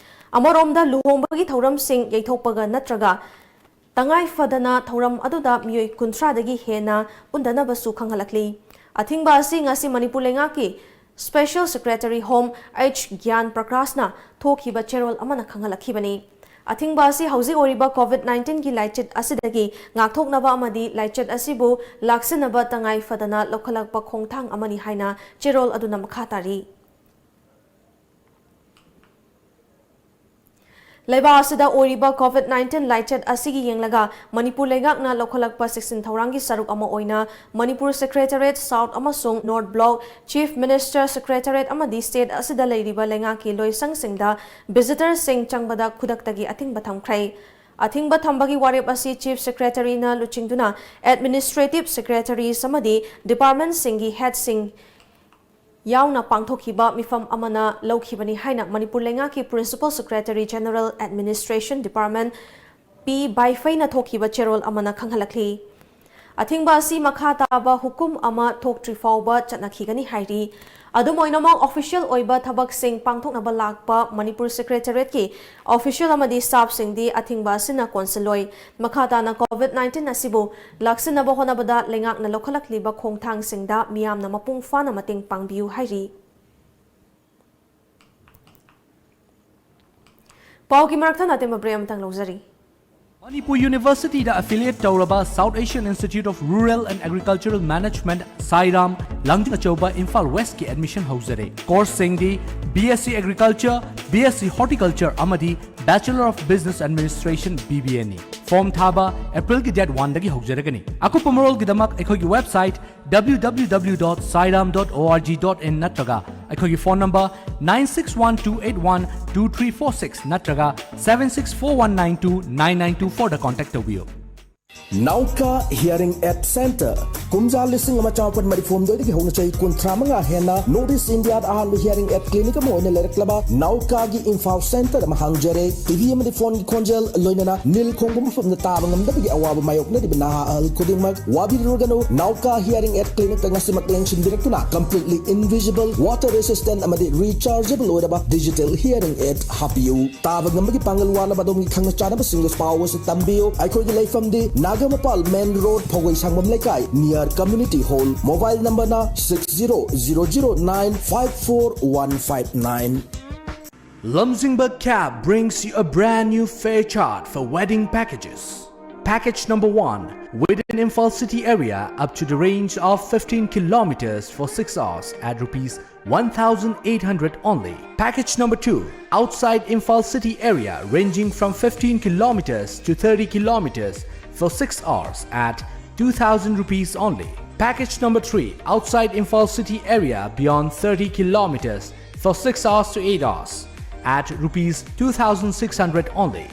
ꯑꯃꯔꯣꯝꯗ ꯂꯨꯍꯣꯡꯕꯒꯤ ꯊꯧꯔꯝꯁꯤꯡ ꯌꯩꯊꯣꯛꯄꯒ ꯅꯠꯇ꯭ꯔꯒ ꯇꯉꯥꯏ ꯐꯗꯅ ꯊꯧꯔꯝ ꯑꯗꯨꯗ ꯃꯤꯑꯣꯏ ꯀꯨꯟꯊ꯭ꯔꯥꯗꯒꯤ ꯍꯦꯟꯅ ꯄꯨꯟꯗꯅꯕꯁꯨ ꯈꯪꯍꯜꯂꯛꯂꯤ꯫ ꯑꯊꯤꯡꯕ ꯑꯁꯤ ꯉꯁꯤ ꯃꯅꯤꯄꯨꯔ ꯂꯩꯉꯥꯛꯀꯤ ꯁ꯭ꯄꯦꯁꯦꯜ ꯁꯦꯀ꯭ꯔꯦꯇꯔꯤ ꯍꯣꯝ ꯑꯩꯆ ꯒ꯭ꯌꯥꯟ ꯄ꯭ꯔꯀꯥꯁꯅ ꯊꯣꯛꯈꯤꯕ ꯆꯦꯔꯣꯜ ꯑꯃꯅ ꯈꯪꯍꯜꯂꯛꯈꯤꯕꯅꯤ꯫ ꯑꯊꯤꯡꯕ ꯑꯁꯤ ꯍꯧꯖꯤꯛ ꯑꯣꯏꯔꯤꯕ ꯀꯣꯚꯤꯗ ꯅꯥꯏꯟꯇꯤꯟꯒꯤ ꯂꯥꯏꯆꯠ ꯑꯁꯤꯗꯒꯤ ꯉꯥꯛꯊꯣꯛꯅꯕ ꯑꯃꯗꯤ ꯂꯥꯏꯆꯠ ꯑꯁꯤꯕꯨ ꯂꯥꯛꯁꯤꯟꯅꯕ ꯇꯉꯥꯏ ꯐꯗꯅ ꯂꯧꯈꯠꯂꯛꯄ ꯈꯣꯡꯊꯥꯡ ꯑꯃꯅꯤ ꯍꯥꯏꯅ ꯆꯦꯔꯣꯜ ꯑꯗꯨꯅ ꯃꯈꯥ ꯇꯥꯔꯤ꯫ ꯂꯩꯕꯥꯛ ꯑꯁꯤꯗ ꯑꯣꯏꯔꯤꯕ ꯀꯣꯚꯤꯗ ꯅꯥꯏꯟꯇꯤꯟ ꯂꯥꯏꯆꯠ ꯑꯁꯤꯒꯤ ꯌꯦꯡꯂꯒ ꯃꯅꯤꯄꯨꯔ ꯂꯩꯉꯥꯛꯅ ꯂꯧꯈꯠꯂꯛꯄ ꯆꯦꯛꯁꯤꯟ ꯊꯧꯔꯥꯡꯒꯤ ꯁꯔꯨꯛ ꯑꯃ ꯑꯣꯏꯅ ꯃꯅꯤꯄꯨꯔ ꯁꯦꯀ꯭ꯔꯦꯇꯔꯤꯌꯦꯠ ꯁꯥꯎꯠ ꯑꯃꯁꯨꯡ north block, chief minister secretariat ꯑꯃꯗꯤ ꯁ꯭ꯇꯦꯠ ꯑꯁꯤꯗ ꯂꯩꯔꯤꯕ ꯂꯩꯉꯥꯛꯀꯤ ꯂꯣꯏꯁꯪꯁꯤꯡꯗ ꯚꯤꯖꯤꯇꯔꯁꯤꯡ ꯆꯪꯕꯗ ꯈꯨꯗꯛꯇꯒꯤ ꯑꯊꯤꯡꯕ ꯊꯝꯈ꯭ꯔꯦ꯫ ꯑꯊꯤꯡꯕ ꯊꯝꯕꯒꯤ ꯋꯥꯔꯦꯞ ꯑꯁꯤ ꯆꯤꯐ ꯁꯦꯀ꯭ꯔꯦꯇꯔꯤꯅ ꯂꯨꯆꯤꯡꯗꯨꯅ ꯑꯦꯗꯃꯤꯅꯤꯁꯇ꯭ꯔꯦꯇꯤꯚ ꯁꯦꯀ꯭ꯔꯦꯇꯔꯤꯁ ꯑꯃꯗꯤ ꯗꯤꯄꯥꯔꯠꯃꯦꯟꯠꯁꯤꯡꯒꯤ ꯍꯦꯗꯁꯤꯡ ꯌꯥꯎꯅ ꯄꯥꯡꯊꯣꯛꯈꯤꯕ ꯃꯤꯐꯝ ꯑꯃꯅ ꯂꯧꯈꯤꯕꯅꯤ ꯍꯥꯏꯅ ꯃꯅꯤꯄꯨꯔ ꯂꯩꯉꯥꯛꯀꯤ principal secretary general administration department P ꯕꯥꯏꯐꯩꯅ ꯊꯣꯛꯈꯤꯕ ꯆꯦꯔꯣꯜ ꯑꯃꯅ ꯈꯪꯍꯜꯂꯛꯂꯤ꯫ ꯑꯊꯤꯡꯕ ꯑꯁꯤ ꯃꯈꯥ ꯇꯥꯕ ꯍꯨꯀꯨꯝ ꯑꯃ ꯊꯣꯛꯇ꯭ꯔꯤ ꯐꯥꯎꯕ ꯆꯠꯅꯈꯤꯒꯅꯤ ꯍꯥꯏꯔꯤ꯫ ꯑꯗꯨꯝ ꯑꯣꯏꯅꯃꯛ, official ꯑꯣꯏꯕ ꯊꯕꯛꯁꯤꯡ ꯄꯥꯡꯊꯣꯛꯅꯕ ꯂꯥꯛꯄ ꯃꯅꯤꯄꯨꯔ Secretariatꯀꯤ official ꯑꯃꯗꯤ staffꯁꯤꯡꯗꯤ ꯑꯊꯤꯡꯕ ꯑꯁꯤꯅ ꯀꯣꯟꯁꯤꯜꯂꯣꯏ꯫ ꯃꯈꯥ ꯇꯥꯅ COVID nineteen ꯑꯁꯤꯕꯨ ꯂꯥꯛꯁꯤꯟꯅꯕ ꯍꯣꯠꯅꯕꯗ ꯂꯩꯉꯥꯛꯅ ꯂꯧꯈꯠꯂꯛꯂꯤꯕ ꯈꯣꯡꯊꯥꯡꯁꯤꯡꯗ ꯃꯤꯌꯥꯝꯅ ꯃꯄꯨꯡ ꯐꯥꯅ ꯃꯇꯦꯡ ꯄꯥꯡꯕꯤꯌꯨ ꯍꯥꯏꯔꯤ꯫ ꯄꯥꯎꯒꯤ ꯃꯔꯛ ꯊꯠꯅ ꯑꯇꯦꯟꯕ break ꯑꯃꯇꯪ ꯂꯧꯖꯔꯤ꯫ ꯃꯅꯤꯄꯨꯔ Universityꯗ affiliate ꯇꯧꯔꯕ South Asian Institute of Rural and Agricultural Management, ꯁꯥꯏꯔꯥꯝ, ꯂꯥꯡꯖꯤꯡ ꯑꯆꯧꯕ, Imphal Westꯀꯤ admission ꯍꯧꯖꯔꯦ꯫ Courseꯁꯤꯡꯗꯤ BSc Agriculture, BSc Horticulture ꯑꯃꯗꯤ Bachelor of Business Administration, BBAꯅꯤ꯫ Form ꯊꯥꯕ Aprilꯒꯤ date oneꯗꯒꯤ ꯍꯧꯖꯔꯒꯅꯤ꯫ ꯑꯀꯨꯞꯄ ꯃꯔꯣꯜꯒꯤꯗꯃꯛ ꯑꯩꯈꯣꯏꯒꯤ website www.sairam.org.in ꯅꯠꯇ꯭ꯔꯒ ꯑꯩꯈꯣꯏꯒꯤ phone number nine six one two eight one two three four six ꯅꯠꯇ꯭ꯔꯒ seven six four one nine two nine nine two fourꯗ contact ꯇꯧꯕꯤꯌꯨ꯫ Nauka Hearing Aid Center, ꯀꯨꯝꯖꯥ ꯂꯤꯁꯤꯡ ꯑꯃ ꯆꯥꯃꯥꯄꯟ ꯃꯔꯤꯐꯨ ꯍꯨꯝꯗꯣꯏꯗꯒꯤ ꯍꯧꯅ ꯆꯍꯤ ꯀꯨꯟꯊ꯭ꯔꯥ ꯃꯉꯥ ꯍꯦꯟꯅ North East Indiaꯗ ꯑꯍꯥꯟꯕ hearing aid clinic ꯑꯃ ꯑꯣꯏꯅ ꯂꯩꯔꯛꯂꯕ Naukaꯒꯤ ꯏꯝꯐꯥꯜ centre ꯑꯃ ꯍꯥꯡꯖꯔꯦ꯫ TV ꯑꯃꯗꯤ phoneꯒꯤ ꯈꯣꯟꯖꯦꯜ, ꯂꯣꯏꯅꯅ ꯅꯤꯜ ꯈꯣꯡꯕ ꯃꯐꯝꯗ ꯇꯥꯕ ꯉꯝꯗꯕꯒꯤ ꯑꯋꯥꯕ ꯃꯥꯌꯣꯛꯅꯔꯤꯕ ꯅꯍꯥ ꯑꯍꯜ ꯈꯨꯗꯤꯡꯃꯛ ꯋꯥꯕꯤꯔꯨꯔꯒꯅꯨ꯫ Nauka Hearing Aid Clinicꯇ ꯉꯁꯤꯃꯛ ꯂꯦꯡꯁꯤꯟꯕꯤꯔꯛꯇꯨꯅ completely invisible, water resistant ꯑꯃꯗꯤ rechargeable ꯑꯣꯏꯔꯕ digital hearing aid ꯍꯥꯞꯄꯤꯌꯨ꯫ ꯇꯥꯕ ꯉꯝꯕꯒꯤ ꯄꯥꯡꯒꯜ ꯋꯥꯠꯂꯕ ꯑꯗꯣꯝꯒꯤ ꯈꯪꯅ ꯆꯥꯟꯅꯕꯁꯤꯡꯗꯁꯨ ꯄꯥꯎ ꯑꯁꯤ ꯇꯝꯕꯤꯌꯨ꯫ ꯑꯩꯈꯣꯏꯒꯤ ꯂꯩꯐꯝꯗꯤ ꯅꯥꯒꯥꯃꯄꯥꯜ main road, ꯐꯧꯒꯩ ꯁꯪꯕꯝ ꯂꯩꯀꯥꯏ, near community hall꯫ Mobile numberꯅ six zero zero zero nine five four one five nine꯫ Lamjingba Cab brings you a brand new fare chart for wedding packages. Package number one, within Imphal city area up to the range of fifteen kilometers for six hours at rupees one thousand eight hundred only. Package number two, outside Imphal city area ranging from fifteen kilometers to thirty kilometers for six hours at two thousand rupees only. Package number three, outside Imphal city area beyond thirty kilometers for six hours to eight hours at rupees two thousand six hundred only.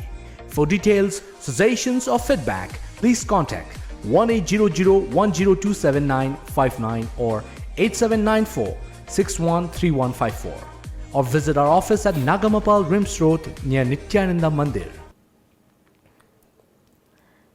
For details, suggestions or feedback, please contact one eight zero zero one zero two seven nine five nine or eight seven nine four six one three one five four, or visit our office at Nagamapal Rims Road near Nityananda Mandir.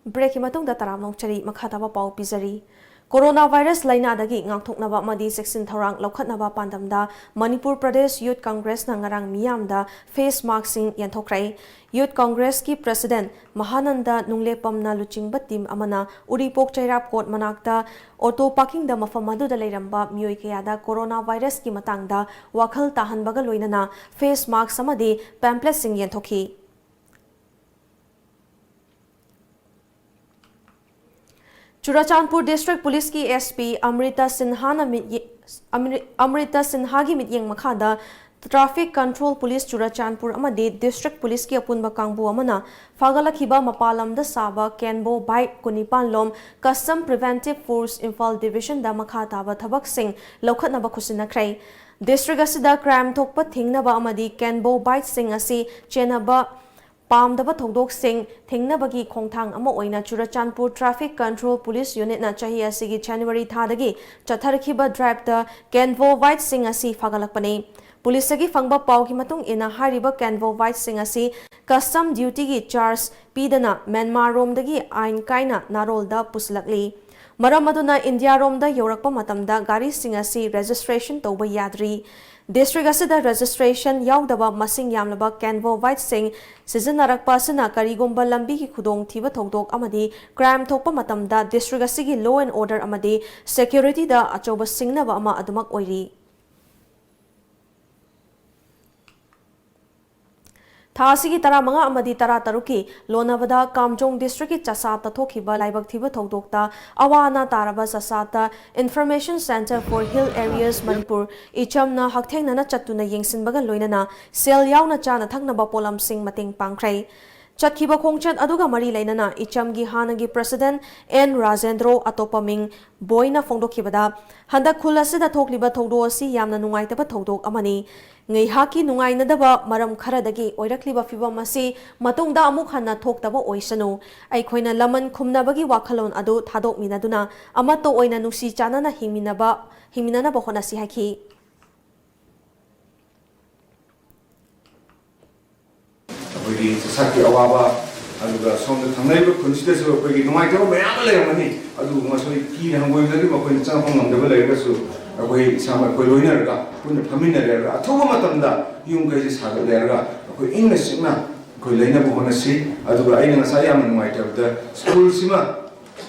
ꯕ꯭ꯔꯦꯛꯀꯤ ꯃꯇꯨꯡꯗ ꯇꯔꯥꯝꯅ ꯑꯣꯛꯆꯔꯤ꯫ ꯃꯈꯥ ꯇꯥꯕ ꯄꯥꯎ ꯄꯤꯖꯔꯤ꯫ Corona virus ꯂꯥꯏꯅꯥꯗꯒꯤ ꯉꯥꯛꯊꯣꯛꯅꯕ ꯑꯃꯗꯤ ꯆꯦꯛꯁꯤꯟ ꯊꯧꯔꯥꯡ ꯂꯧꯈꯠꯅꯕ ꯄꯥꯟꯗꯝꯗ Manipur Pradesh youth ꯀꯪꯒ꯭ꯔꯦꯁꯅ ꯉꯔꯥꯡ ꯃꯤꯌꯥꯝꯗ ꯐꯦꯁ ꯃꯥꯛꯁꯤꯡ ꯌꯦꯟꯊꯣꯛꯈ꯭ꯔꯦ꯫ ꯌꯨꯊ ꯀꯪꯒ꯭ꯔꯦꯁꯀꯤ ꯄ꯭ꯔꯁꯤꯗꯦꯟ ꯃꯍꯥꯅꯟꯗ ꯅꯨꯡꯂꯦꯄꯝꯅ ꯂꯨꯆꯤꯡꯕ ꯇꯤꯝ ꯑꯃꯅ ꯎꯔꯤꯄꯣꯛ ꯆꯩꯔꯥꯞ ꯀꯣꯔꯠ ꯃꯅꯥꯛꯇ ꯑꯣꯇꯣ ꯄꯥꯔꯀꯤꯡꯗ ꯃꯐꯝ ꯑꯗꯨꯗ ꯂꯩꯔꯝꯕ ꯃꯤꯑꯣꯏ ꯀꯌꯥꯗ ꯀꯣꯔꯣꯅꯥ ꯚꯥꯏꯔꯁꯀꯤ ꯃꯇꯥꯡꯗ ꯋꯥꯈꯜ ꯇꯥꯍꯟꯕꯒ ꯂꯣꯏꯅꯅ ꯐꯦꯁ ꯃꯥꯛꯁ ꯑꯃꯗꯤ ꯄꯦꯝꯄ꯭ꯂꯦꯠꯁꯤꯡ ꯌꯦꯟꯊꯣꯛꯈꯤ꯫ ꯆꯨꯔꯥꯆꯥꯟꯄꯨꯔ ꯗꯤꯁꯇ꯭ꯔꯤꯛ ꯄꯨꯂꯤꯁꯀꯤ ꯑꯦꯁ ꯄꯤ ꯑꯃ꯭ꯔꯤꯇꯥ ꯁꯤꯟꯍꯥꯅ ꯃꯤꯠꯌꯦ-, ꯑꯃ꯭ꯔꯤ-, ꯑꯃ꯭ꯔꯤꯇꯥ ꯁꯤꯟꯍꯥꯒꯤ ꯃꯤꯠꯌꯦꯡ ꯃꯈꯥꯗ ꯇ꯭ꯔꯥꯐꯤꯛ ꯀꯟꯇ꯭ꯔꯣꯜ ꯄꯨꯂꯤꯁ ꯆꯨꯔꯥꯆꯥꯟꯄꯨꯔ ꯑꯃꯗꯤ ꯗꯤꯁꯇ꯭ꯔꯤꯛ ꯄꯨꯂꯤꯁꯀꯤ ꯑꯄꯨꯟꯕ ꯀꯥꯡꯕꯨ ꯑꯃꯅ ꯐꯥꯒꯠꯂꯛꯈꯤꯕ ꯃꯄꯥꯟ ꯂꯝꯗ ꯁꯥꯕ ꯀꯦꯟꯕꯣ ꯕꯥꯏꯛ ꯀꯨꯟꯅꯤꯄꯥꯟ ꯂꯣꯝ ꯀꯁꯇꯝ ꯄ꯭ꯔꯤꯚꯦꯟꯇꯤꯚ ꯐꯣꯔꯁ ꯏꯝꯐꯥꯜ ꯗꯤꯚꯤꯖꯟꯗ ꯃꯈꯥ ꯇꯥꯕ ꯊꯕꯛꯁꯤꯡ ꯂꯧꯈꯠꯅꯕ ꯈꯨꯠꯁꯤꯟꯅꯈ꯭ꯔꯦ꯫ ꯗꯤꯁꯇ꯭ꯔꯤꯛ ꯑꯁꯤꯗ ꯀ꯭ꯔꯥꯏꯝ ꯊꯣꯛꯄ ꯊꯤꯡꯅꯕ ꯑꯃꯗꯤ ꯀꯦꯟꯕꯣ ꯕꯥꯏꯛꯁꯤꯡ ꯑꯁꯤ ꯆꯦꯟꯅꯕ ꯄꯥꯝꯗꯕ ꯊꯧꯗꯣꯛꯁꯤꯡ ꯊꯤꯡꯅꯕꯒꯤ ꯈꯣꯡꯊꯥꯡ ꯑꯃ ꯑꯣꯏꯅ ꯆꯨꯔꯆꯥꯟꯄꯨꯔ ꯇ꯭ꯔꯥꯐꯤꯛ ꯀꯟꯇ꯭ꯔꯣꯜ ꯄꯨꯂꯤꯁ ꯌꯨꯅꯤꯠꯅ ꯆꯍꯤ ꯑꯁꯤꯒꯤ ꯖꯅꯋꯥꯔꯤ ꯊꯥꯗꯒꯤ ꯆꯠꯊꯔꯛꯈꯤꯕ ꯗ꯭ꯔꯥꯏꯚꯇ ꯀꯦꯟꯕꯣ ꯕꯥꯏꯛꯁꯤꯡ ꯑꯁꯤ ꯐꯥꯒꯠꯂꯛꯄꯅꯤ꯫ ꯄꯨꯂꯤꯁꯇꯒꯤ ꯐꯪꯕ ꯄꯥꯎꯒꯤ ꯃꯇꯨꯡ ꯏꯟꯅ, ꯍꯥꯏꯔꯤꯕ ꯀꯦꯟꯕꯣ ꯕꯥꯏꯛꯁꯤꯡ ꯑꯁꯤ ꯀꯁꯇꯝ ꯗ꯭ꯌꯨꯇꯤꯒꯤ ꯆꯥꯔꯖ ꯄꯤꯗꯅ ꯃ꯭ꯌꯥꯟꯃꯥꯔꯔꯣꯝꯗꯒꯤ ꯑꯥꯏꯟ ꯀꯥꯏꯅ ꯅꯥꯔꯣꯜꯗ ꯄꯨꯁꯤꯜꯂꯛꯂꯤ꯫ ꯃꯔꯝ ꯑꯗꯨꯅ ꯏꯟꯗꯤꯌꯥꯔꯣꯝꯗ ꯌꯧꯔꯛꯄ ꯃꯇꯝꯗ ꯒꯥꯔꯤꯁꯤꯡ ꯑꯁꯤ ꯔꯦꯖꯤꯁꯇ꯭ꯔꯦꯁꯟ ꯇꯧꯕ ꯌꯥꯗ꯭ꯔꯤ꯫ ꯗꯤꯁꯇ꯭ꯔꯤꯛ ꯑꯁꯤꯗ ꯔꯦꯖꯤꯁꯇ꯭ꯔꯦꯁꯟ ꯌꯥꯎꯗꯕ ꯃꯁꯤꯡ ꯌꯥꯝꯂꯕ ꯀꯦꯟꯕꯣ ꯕꯥꯏꯛꯁꯤꯡ ꯁꯤꯖꯤꯟꯅꯔꯛꯄ ꯑꯁꯤꯅ ꯀꯔꯤꯒꯨꯝꯕ ꯂꯝꯕꯤꯒꯤ ꯈꯨꯗꯣꯡꯊꯤꯕ ꯊꯧꯗꯣꯛ ꯑꯃꯗꯤ ꯀ꯭ꯔꯥꯏꯝ ꯊꯣꯛꯄ ꯃꯇꯝꯗ ꯗꯤꯁꯇ꯭ꯔꯤꯛ ꯑꯁꯤꯒꯤ law and order ꯑꯃꯗꯤ ꯁꯦꯀ꯭ꯌꯨꯔꯤꯇꯤꯗ ꯑꯆꯧꯕ ꯁꯤꯡꯅꯕ ꯑꯃ ꯑꯗꯨꯃꯛ ꯑꯣꯏꯔꯤ꯫ ꯊꯥ ꯑꯁꯤꯒꯤ ꯇꯔꯥꯃꯉꯥ ꯑꯃꯗꯤ ꯇꯔꯥꯇꯔꯨꯛꯀꯤ ꯂꯣꯟꯅꯕꯗ ꯀꯥꯝꯖꯣꯡ ꯗꯤꯁꯇ꯭ꯔꯤꯛꯀꯤ ꯆꯁꯥꯠꯇ ꯊꯣꯛꯈꯤꯕ ꯂꯥꯏꯕꯛ ꯊꯤꯕ ꯊꯧꯗꯣꯛꯇ ꯑꯋꯥ ꯑꯅꯥ ꯇꯥꯔꯕ ꯆꯁꯥꯠꯇ Information Centre for Hill Areas Manipur, ꯏꯆꯝꯅ ꯍꯛꯊꯦꯡꯅꯅ ꯆꯠꯇꯨꯅ ꯌꯦꯡꯁꯤꯟꯕꯒ ꯂꯣꯏꯅꯅ ꯁꯦꯜ ꯌꯥꯎꯅ ꯆꯥꯅ ꯊꯛꯅꯕ ꯄꯣꯠꯂꯝꯁꯤꯡ ꯃꯇꯦꯡ ꯄꯥꯡꯈ꯭ꯔꯦ꯫ ꯆꯠꯈꯤꯕ ꯈꯣꯡꯆꯠ ꯑꯗꯨꯒ ꯃꯔꯤ ꯂꯩꯅꯅ ꯏꯆꯝꯒꯤ ꯍꯥꯟꯅꯒꯤ ꯄ꯭ꯔꯁꯤꯗꯦꯟ ꯑꯦꯟ ꯔꯥꯖꯦꯟꯗ꯭ꯔꯣ, ꯑꯇꯣꯞꯄ ꯃꯤꯡ ꯕꯣꯏꯅ ꯐꯣꯡꯗꯣꯛꯈꯤꯕꯗ, ꯍꯟꯗꯛ ꯈꯨꯜ ꯑꯁꯤꯗ ꯊꯣꯛꯂꯤꯕ ꯊꯧꯗꯣꯛ ꯑꯁꯤ ꯌꯥꯝꯅ ꯅꯨꯡꯉꯥꯏꯇꯕ ꯊꯧꯗꯣꯛ ꯑꯃꯅꯤ꯫ ꯉꯥꯏꯍꯥꯛꯀꯤ ꯅꯨꯡꯉꯥꯏꯅꯗꯕ ꯃꯔꯝ ꯈꯔꯗꯒꯤ ꯑꯣꯏꯔꯛꯂꯤꯕ ꯐꯤꯚꯝ ꯑꯁꯤ ꯃꯇꯨꯡꯗ ꯑꯃꯨꯛ ꯍꯟꯅ ꯊꯣꯛꯇꯕ ꯑꯣꯏꯁꯅꯨ꯫ ꯑꯩꯈꯣꯏꯅ ꯂꯃꯟ ꯈꯨꯝꯅꯕꯒꯤ ꯋꯥꯈꯜꯂꯣꯟ ꯑꯗꯨ ꯊꯥꯗꯣꯛꯃꯤꯟꯅꯗꯨꯅ ꯑꯃꯠꯇ ꯑꯣꯏꯅ ꯅꯨꯡꯁꯤ ꯆꯥꯟꯅꯅ ꯍꯤꯡꯃꯤꯟꯅꯕ, ꯍꯤꯡꯃꯤꯟꯅꯅꯕ ꯍꯣꯠꯅꯁꯤ ꯍꯥꯏꯈꯤ꯫ ꯑꯩꯈꯣꯏꯒꯤ ꯆꯥꯛꯆꯥꯛꯀꯤ ꯑꯋꯥꯕ ꯑꯗꯨꯒ ꯁꯣꯝꯗ ꯊꯪꯅꯔꯤꯕ ꯈꯨꯟꯁꯤꯗꯁꯨ ꯑꯩꯈꯣꯏꯒꯤ ꯅꯨꯡꯉꯥꯏꯇꯕ ꯃꯌꯥꯝ ꯑꯃ ꯂꯩꯔꯝꯒꯅꯤ꯫ ꯑꯗꯨꯕꯨ ꯃꯁꯣꯏ ꯀꯤꯅ ꯍꯪꯒꯣꯏꯕꯗꯒꯤ ꯃꯈꯣꯏꯅ ꯆꯪꯉꯛꯄ ꯉꯝꯗꯕ ꯂꯩꯔꯒꯁꯨ, ꯑꯩꯈꯣꯏ ꯏꯁꯥꯃꯛ ꯑꯩꯈꯣꯏ ꯂꯣꯏꯅꯔꯒ ꯄꯨꯟꯅ ꯐꯝꯃꯤꯟꯅꯔꯦ꯫ ꯑꯗꯨꯒ ꯑꯊꯨꯕ ꯃꯇꯝꯗ ꯌꯨꯝ ꯀꯩꯁꯦ ꯁꯥꯒꯠꯂꯦꯔꯒ ꯑꯩꯈꯣꯏ ꯏꯪꯅ ꯆꯤꯛꯅ ꯑꯩꯈꯣꯏ ꯂꯩꯅꯕ ꯍꯣꯠꯅꯁꯤ꯫ ꯑꯗꯨꯒ ꯑꯩꯅ ꯉꯁꯥꯏ ꯌꯥꯝꯅ ꯅꯨꯡꯉꯥꯏꯇꯕꯗ, ꯁ꯭ꯀꯨꯜꯁꯤꯃ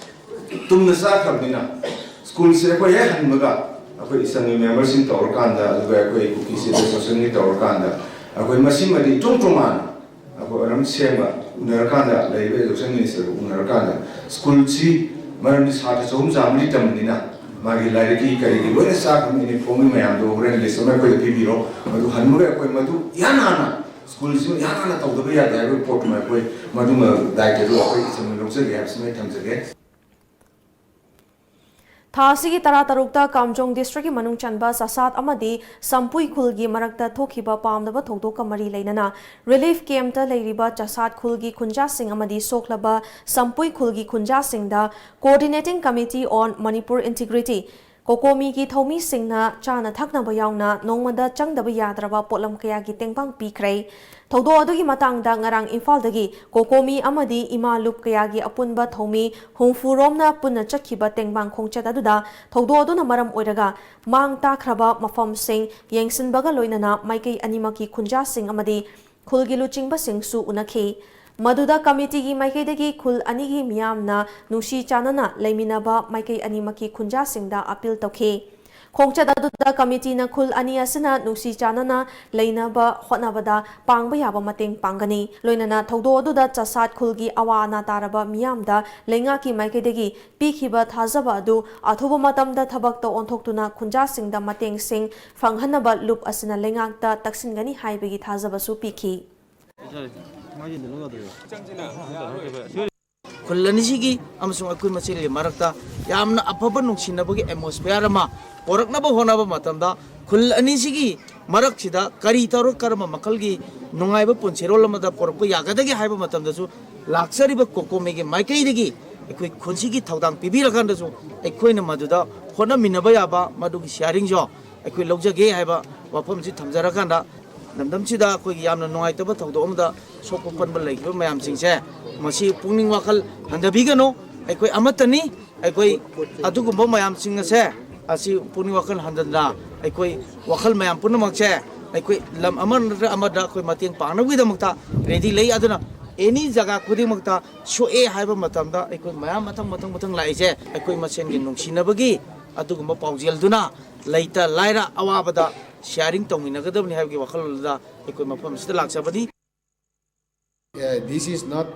ꯇꯨꯝꯅ ꯆꯥꯈ꯭ꯔꯕꯅꯤꯅ, ꯁ꯭ꯀꯨꯜꯁꯦ ꯑꯩꯈꯣꯏ ꯍꯦꯛ ꯍꯟꯕꯒ ꯑꯩꯈꯣꯏ ꯏꯆꯟꯒꯤ ꯃꯦꯝꯕꯔꯁꯤꯡ ꯇꯧꯔꯀꯥꯟꯗ, ꯑꯗꯨꯒ ꯑꯩꯈꯣꯏ ꯀꯨꯀꯤ ꯁꯦꯠ ꯑꯦꯁꯣꯁꯤꯌꯦꯁꯟꯒꯤ ꯇꯧꯔꯀꯥꯟꯗ, ꯑꯩꯈꯣꯏ ꯃꯁꯤꯃꯗꯤ ꯏꯇꯣꯡ ꯇꯣꯉꯥꯟꯅ ꯑꯩꯈꯣꯏ ꯑꯗꯨꯝ ꯁꯦꯝꯕ ꯎꯅꯔꯀꯥꯟꯗ, ꯂꯩꯔꯤꯕ ꯑꯦꯖꯨꯀꯦꯁꯟ ꯃꯤꯅꯤꯁꯇꯔꯒ ꯎꯅꯔꯀꯥꯟꯗ, ꯁ꯭ꯀꯨꯜꯁꯤ, ꯃꯔꯝꯗꯤ ꯁꯥꯇ꯭ꯔ ꯆꯍꯨꯝ ꯆꯥꯃꯔꯤ ꯇꯝꯕꯅꯤꯅ, ꯃꯥꯒꯤ ꯂꯥꯏꯔꯤꯛꯀꯤ ꯀꯔꯤꯒꯤ ꯂꯣꯏꯅ ꯆꯥꯈ꯭ꯔꯕꯅꯤ꯫ ꯌꯨꯅꯤꯐꯣꯔꯝꯒꯤ ꯃꯌꯥꯝꯗꯣ ꯍꯣꯔꯦꯟ ꯂꯤꯁ ꯑꯃ ꯑꯩꯈꯣꯏꯗ ꯄꯤꯕꯤꯔꯣ꯫ ꯃꯗꯨ ꯍꯟꯕꯒ ꯑꯩꯈꯣꯏ ꯃꯗꯨ ꯏꯍꯥꯟ ꯍꯥꯟꯅ ꯁ꯭ꯀꯨꯜꯁꯤꯃ ꯏꯍꯥꯟ ꯍꯥꯟꯅ ꯇꯧꯗꯕ ꯌꯥꯗꯦ ꯍꯥꯏꯕꯒꯤ ꯄꯣꯠꯇꯨꯃ ꯑꯩꯈꯣꯏ ꯃꯗꯨꯃ ꯗꯥꯏꯇꯗꯨ ꯑꯩꯈꯣꯏ ꯏꯆꯟꯅ ꯂꯧꯖꯒꯦ ꯍꯥꯏꯕꯁꯤꯃ ꯑꯩ ꯊꯝꯖꯒꯦ꯫ ꯊꯥ ꯑꯁꯤꯒꯤ ꯇꯔꯥꯇꯔꯨꯛꯇ ꯀꯥꯝꯖꯣꯡ ꯗꯤꯁꯇ꯭ꯔꯤꯛꯀꯤ ꯃꯅꯨꯡ ꯆꯟꯕ ꯆꯥꯁꯥꯠ ꯑꯃꯗꯤ ꯁꯝꯄꯨꯏ ꯈꯨꯜꯒꯤ ꯃꯔꯛꯇ ꯊꯣꯛꯈꯤꯕ ꯄꯥꯝꯗꯕ ꯊꯧꯗꯣꯛꯀ ꯃꯔꯤ ꯂꯩꯅꯅ ꯔꯤꯂꯤꯐ ꯀꯦꯝꯞꯇ ꯂꯩꯔꯤꯕ ꯆꯥꯁꯥꯠ ꯈꯨꯜꯒꯤ ꯈꯨꯟꯖꯥꯁꯤꯡ ꯑꯃꯗꯤ ꯁꯣꯛꯂꯕ ꯁꯝꯄꯨꯏ ꯈꯨꯜꯒꯤ ꯈꯨꯟꯖꯥꯁꯤꯡꯗ Coordinating Committee on Manipur Integrity, ꯀꯣꯀꯣꯃꯤꯒꯤ ꯊꯧꯃꯤꯁꯤꯡꯅ ꯆꯥꯅ ꯊꯛꯅꯕ ꯌꯥꯎꯅ ꯅꯣꯡꯃꯗ ꯆꯪꯗꯕ ꯌꯥꯗ꯭ꯔꯕ ꯄꯣꯠꯂꯝ ꯀꯌꯥꯒꯤ ꯇꯦꯡꯕꯥꯡ ꯄꯤꯈ꯭ꯔꯦ꯫ ꯊꯧꯗꯣꯛ ꯑꯗꯨꯒꯤ ꯃꯇꯥꯡꯗ ꯉꯔꯥꯡ ꯏꯝꯐꯥꯜꯗꯒꯤ ꯀꯣꯀꯣꯃꯤ ꯑꯃꯗꯤ ꯏꯃꯥ ꯂꯨꯞ ꯀꯌꯥꯒꯤ ꯑꯄꯨꯟꯕ ꯊꯧꯃꯤ ꯍꯨꯝꯐꯨ ꯔꯣꯝꯅ ꯄꯨꯟꯅ ꯆꯠꯈꯤꯕ ꯇꯦꯡꯕꯥꯡ ꯈꯣꯡꯆꯠ ꯑꯗꯨꯗ ꯊꯧꯗꯣꯛ ꯑꯗꯨꯅ ꯃꯔꯝ ꯑꯣꯏꯔꯒ ꯃꯥꯡ ꯇꯥꯛꯈ꯭ꯔꯕ ꯃꯐꯝꯁꯤꯡ ꯌꯦꯡꯁꯤꯟꯕꯒ ꯂꯣꯏꯅꯅ ꯃꯥꯏꯀꯩ ꯑꯅꯤꯃꯛꯀꯤ ꯈꯨꯟꯖꯥꯁꯤꯡ ꯑꯃꯗꯤ ꯈꯨꯜꯒꯤ ꯂꯨꯆꯤꯡꯕꯁꯤꯡꯁꯨ ꯎꯅꯈꯤ꯫ ꯃꯗꯨꯗ ꯀꯃꯤꯇꯤꯒꯤ ꯃꯥꯏꯀꯩꯗꯒꯤ ꯈꯨꯜ ꯑꯅꯤꯒꯤ ꯃꯤꯌꯥꯝꯅ ꯅꯨꯡꯁꯤ ꯆꯥꯟꯅꯅ ꯂꯩꯃꯤꯟꯅꯕ ꯃꯥꯏꯀꯩ ꯑꯅꯤꯃꯛꯀꯤ ꯈꯨꯟꯖꯥꯁꯤꯡꯗ ꯑꯄꯤꯜ ꯇꯧꯈꯤ꯫ ꯈꯣꯡꯆꯠ ꯑꯗꯨꯗ ꯀꯃꯤꯇꯤꯅ ꯈꯨꯜ ꯑꯅꯤ ꯑꯁꯤꯅ ꯅꯨꯡꯁꯤ ꯆꯥꯟꯅꯅ ꯂꯩꯅꯕ ꯍꯣꯠꯅꯕꯗ ꯄꯥꯡꯕ ꯌꯥꯕ ꯃꯇꯦꯡ ꯄꯥꯡꯒꯅꯤ꯫ ꯂꯣꯏꯅꯅ ꯊꯧꯗꯣꯛ ꯑꯗꯨꯗ ꯆꯥꯁꯥꯠ ꯈꯨꯜꯒꯤ ꯑꯋꯥ ꯑꯅꯥ ꯇꯥꯔꯕ ꯃꯤꯌꯥꯝꯗ ꯂꯩꯉꯥꯛꯀꯤ ꯃꯥꯏꯀꯩꯗꯒꯤ ꯄꯤꯈꯤꯕ ꯊꯥꯖꯕ ꯑꯗꯨ ꯑꯊꯨꯕ ꯃꯇꯝꯗ ꯊꯕꯛꯇ ꯑꯣꯟꯊꯣꯛꯇꯨꯅ ꯈꯨꯟꯖꯥꯁꯤꯡꯗ ꯃꯇꯦꯡꯁꯤꯡ ꯐꯪꯍꯟꯅꯕ ꯂꯨꯞ ꯑꯁꯤꯅ ꯂꯩꯉꯥꯛꯇ ꯇꯛꯁꯤꯟꯒꯅꯤ ꯍꯥꯏꯕꯒꯤ ꯊꯥꯖꯕꯁꯨ ꯄꯤꯈꯤ꯫ ꯈꯨꯜ ꯑꯅꯤꯁꯤꯒꯤ ꯑꯃꯁꯨꯡ ꯑꯩꯈꯣꯏ ꯃꯁꯦꯜꯒꯤ ꯃꯔꯛꯇ ꯌꯥꯝꯅ ꯑꯐꯕ ꯅꯨꯡꯁꯤꯅꯕꯒꯤ ꯑꯦꯠꯃꯣꯁꯐꯤꯌꯥꯔ ꯑꯃ ꯄꯣꯔꯛꯅꯕ ꯍꯣꯠꯅꯕ ꯃꯇꯝꯗ, ꯈꯨꯜ ꯑꯅꯤꯁꯤꯒꯤ ꯃꯔꯛꯁꯤꯗ ꯀꯔꯤ ꯇꯧꯔ ꯀꯔꯝꯕ ꯃꯈꯜꯒꯤ ꯅꯨꯡꯉꯥꯏꯕ ꯄꯨꯟꯁꯤꯔꯣꯜ ꯑꯃꯗ ꯄꯣꯔꯛꯄ ꯌꯥꯒꯗꯒꯦ ꯍꯥꯏꯕ ꯃꯇꯝꯗꯁꯨ, ꯂꯥꯛꯆꯔꯤꯕ ꯀꯣꯀꯣꯃꯤꯒꯤ ꯃꯥꯏꯀꯩꯗꯒꯤ ꯑꯩꯈꯣꯏ ꯈꯨꯜꯁꯤꯒꯤ ꯊꯧꯗꯥꯡ ꯄꯤꯕꯤꯔꯀꯥꯟꯗꯁꯨ, ꯑꯩꯈꯣꯏꯅ ꯃꯗꯨꯗ ꯍꯣꯠꯅꯃꯤꯟꯅꯕ ꯌꯥꯕ ꯃꯗꯨꯒꯤ ꯁꯤꯌꯥꯔꯤꯡꯁꯨ ꯑꯩꯈꯣꯏ ꯂꯧꯖꯒꯦ ꯍꯥꯏꯕ ꯋꯥꯐꯝꯁꯤ ꯊꯝꯖꯔꯀꯥꯟꯗ, ꯂꯝꯗꯝꯁꯤꯗ ꯑꯩꯈꯣꯏꯒꯤ ꯌꯥꯝꯅ ꯅꯨꯡꯉꯥꯏꯇꯕ ꯊꯧꯗꯣꯛ ꯑꯃꯗ ꯁꯣꯛꯄ ꯄꯟꯕ ꯂꯩꯈꯤꯕ ꯃꯌꯥꯝꯁꯤꯡꯁꯦ, ꯃꯁꯤ ꯄꯨꯛꯅꯤꯡ ꯋꯥꯈꯜ ꯍꯟꯊꯕꯤꯒꯅꯨ꯫ ꯑꯩꯈꯣꯏ ꯑꯃꯠꯇꯅꯤ꯫ ꯑꯩꯈꯣꯏ ꯑꯗꯨꯒꯨꯝꯕ ꯃꯌꯥꯝꯁꯤꯡ ꯑꯁꯦ, ꯑꯁꯤ ꯄꯨꯛꯅꯤꯡ ꯋꯥꯈꯜ ꯍꯟꯊꯅ, ꯑꯩꯈꯣꯏ ꯋꯥꯈꯜ ꯃꯌꯥꯝ ꯄꯨꯝꯅꯃꯛꯁꯦ ꯑꯩꯈꯣꯏ ꯂꯝ ꯑꯃ ꯅꯠꯇ꯭ꯔꯒ ꯑꯃꯗ ꯑꯩꯈꯣꯏ ꯃꯇꯦꯡ ꯄꯥꯡꯅꯕꯒꯤꯗꯃꯛꯇ ꯔꯦꯗꯤ ꯂꯩ꯫ ꯑꯗꯨꯅ ꯑꯦꯅꯤ ꯖꯒꯥ ꯈꯨꯗꯤꯡꯃꯛꯇ ꯁꯣꯛꯑꯦ ꯍꯥꯏꯕ ꯃꯇꯝꯗ ꯑꯩꯈꯣꯏ ꯃꯌꯥꯝ ꯃꯊꯪ ꯃꯊꯪ ꯃꯊꯪ ꯂꯥꯛꯏꯁꯦ ꯑꯩꯈꯣꯏ ꯃꯁꯦꯟꯒꯤ ꯅꯨꯡꯁꯤꯅꯕꯒꯤ ꯑꯗꯨꯒꯨꯝꯕ ꯄꯥꯎꯖꯦꯜꯗꯨꯅ ꯂꯩꯇ ꯂꯥꯏꯔ ꯑꯋꯥꯕꯗ ꯁꯤꯌꯥꯔꯤꯡ ꯇꯧꯃꯤꯟꯅꯒꯗꯕꯅꯤ ꯍꯥꯏꯕꯒꯤ ꯋꯥꯈꯜꯂꯣꯟꯗꯨꯗ ꯑꯩꯈꯣꯏ ꯃꯐꯝ ꯑꯁꯤꯗ ꯂꯥꯛꯆꯕꯅꯤ꯫ Uh, this is not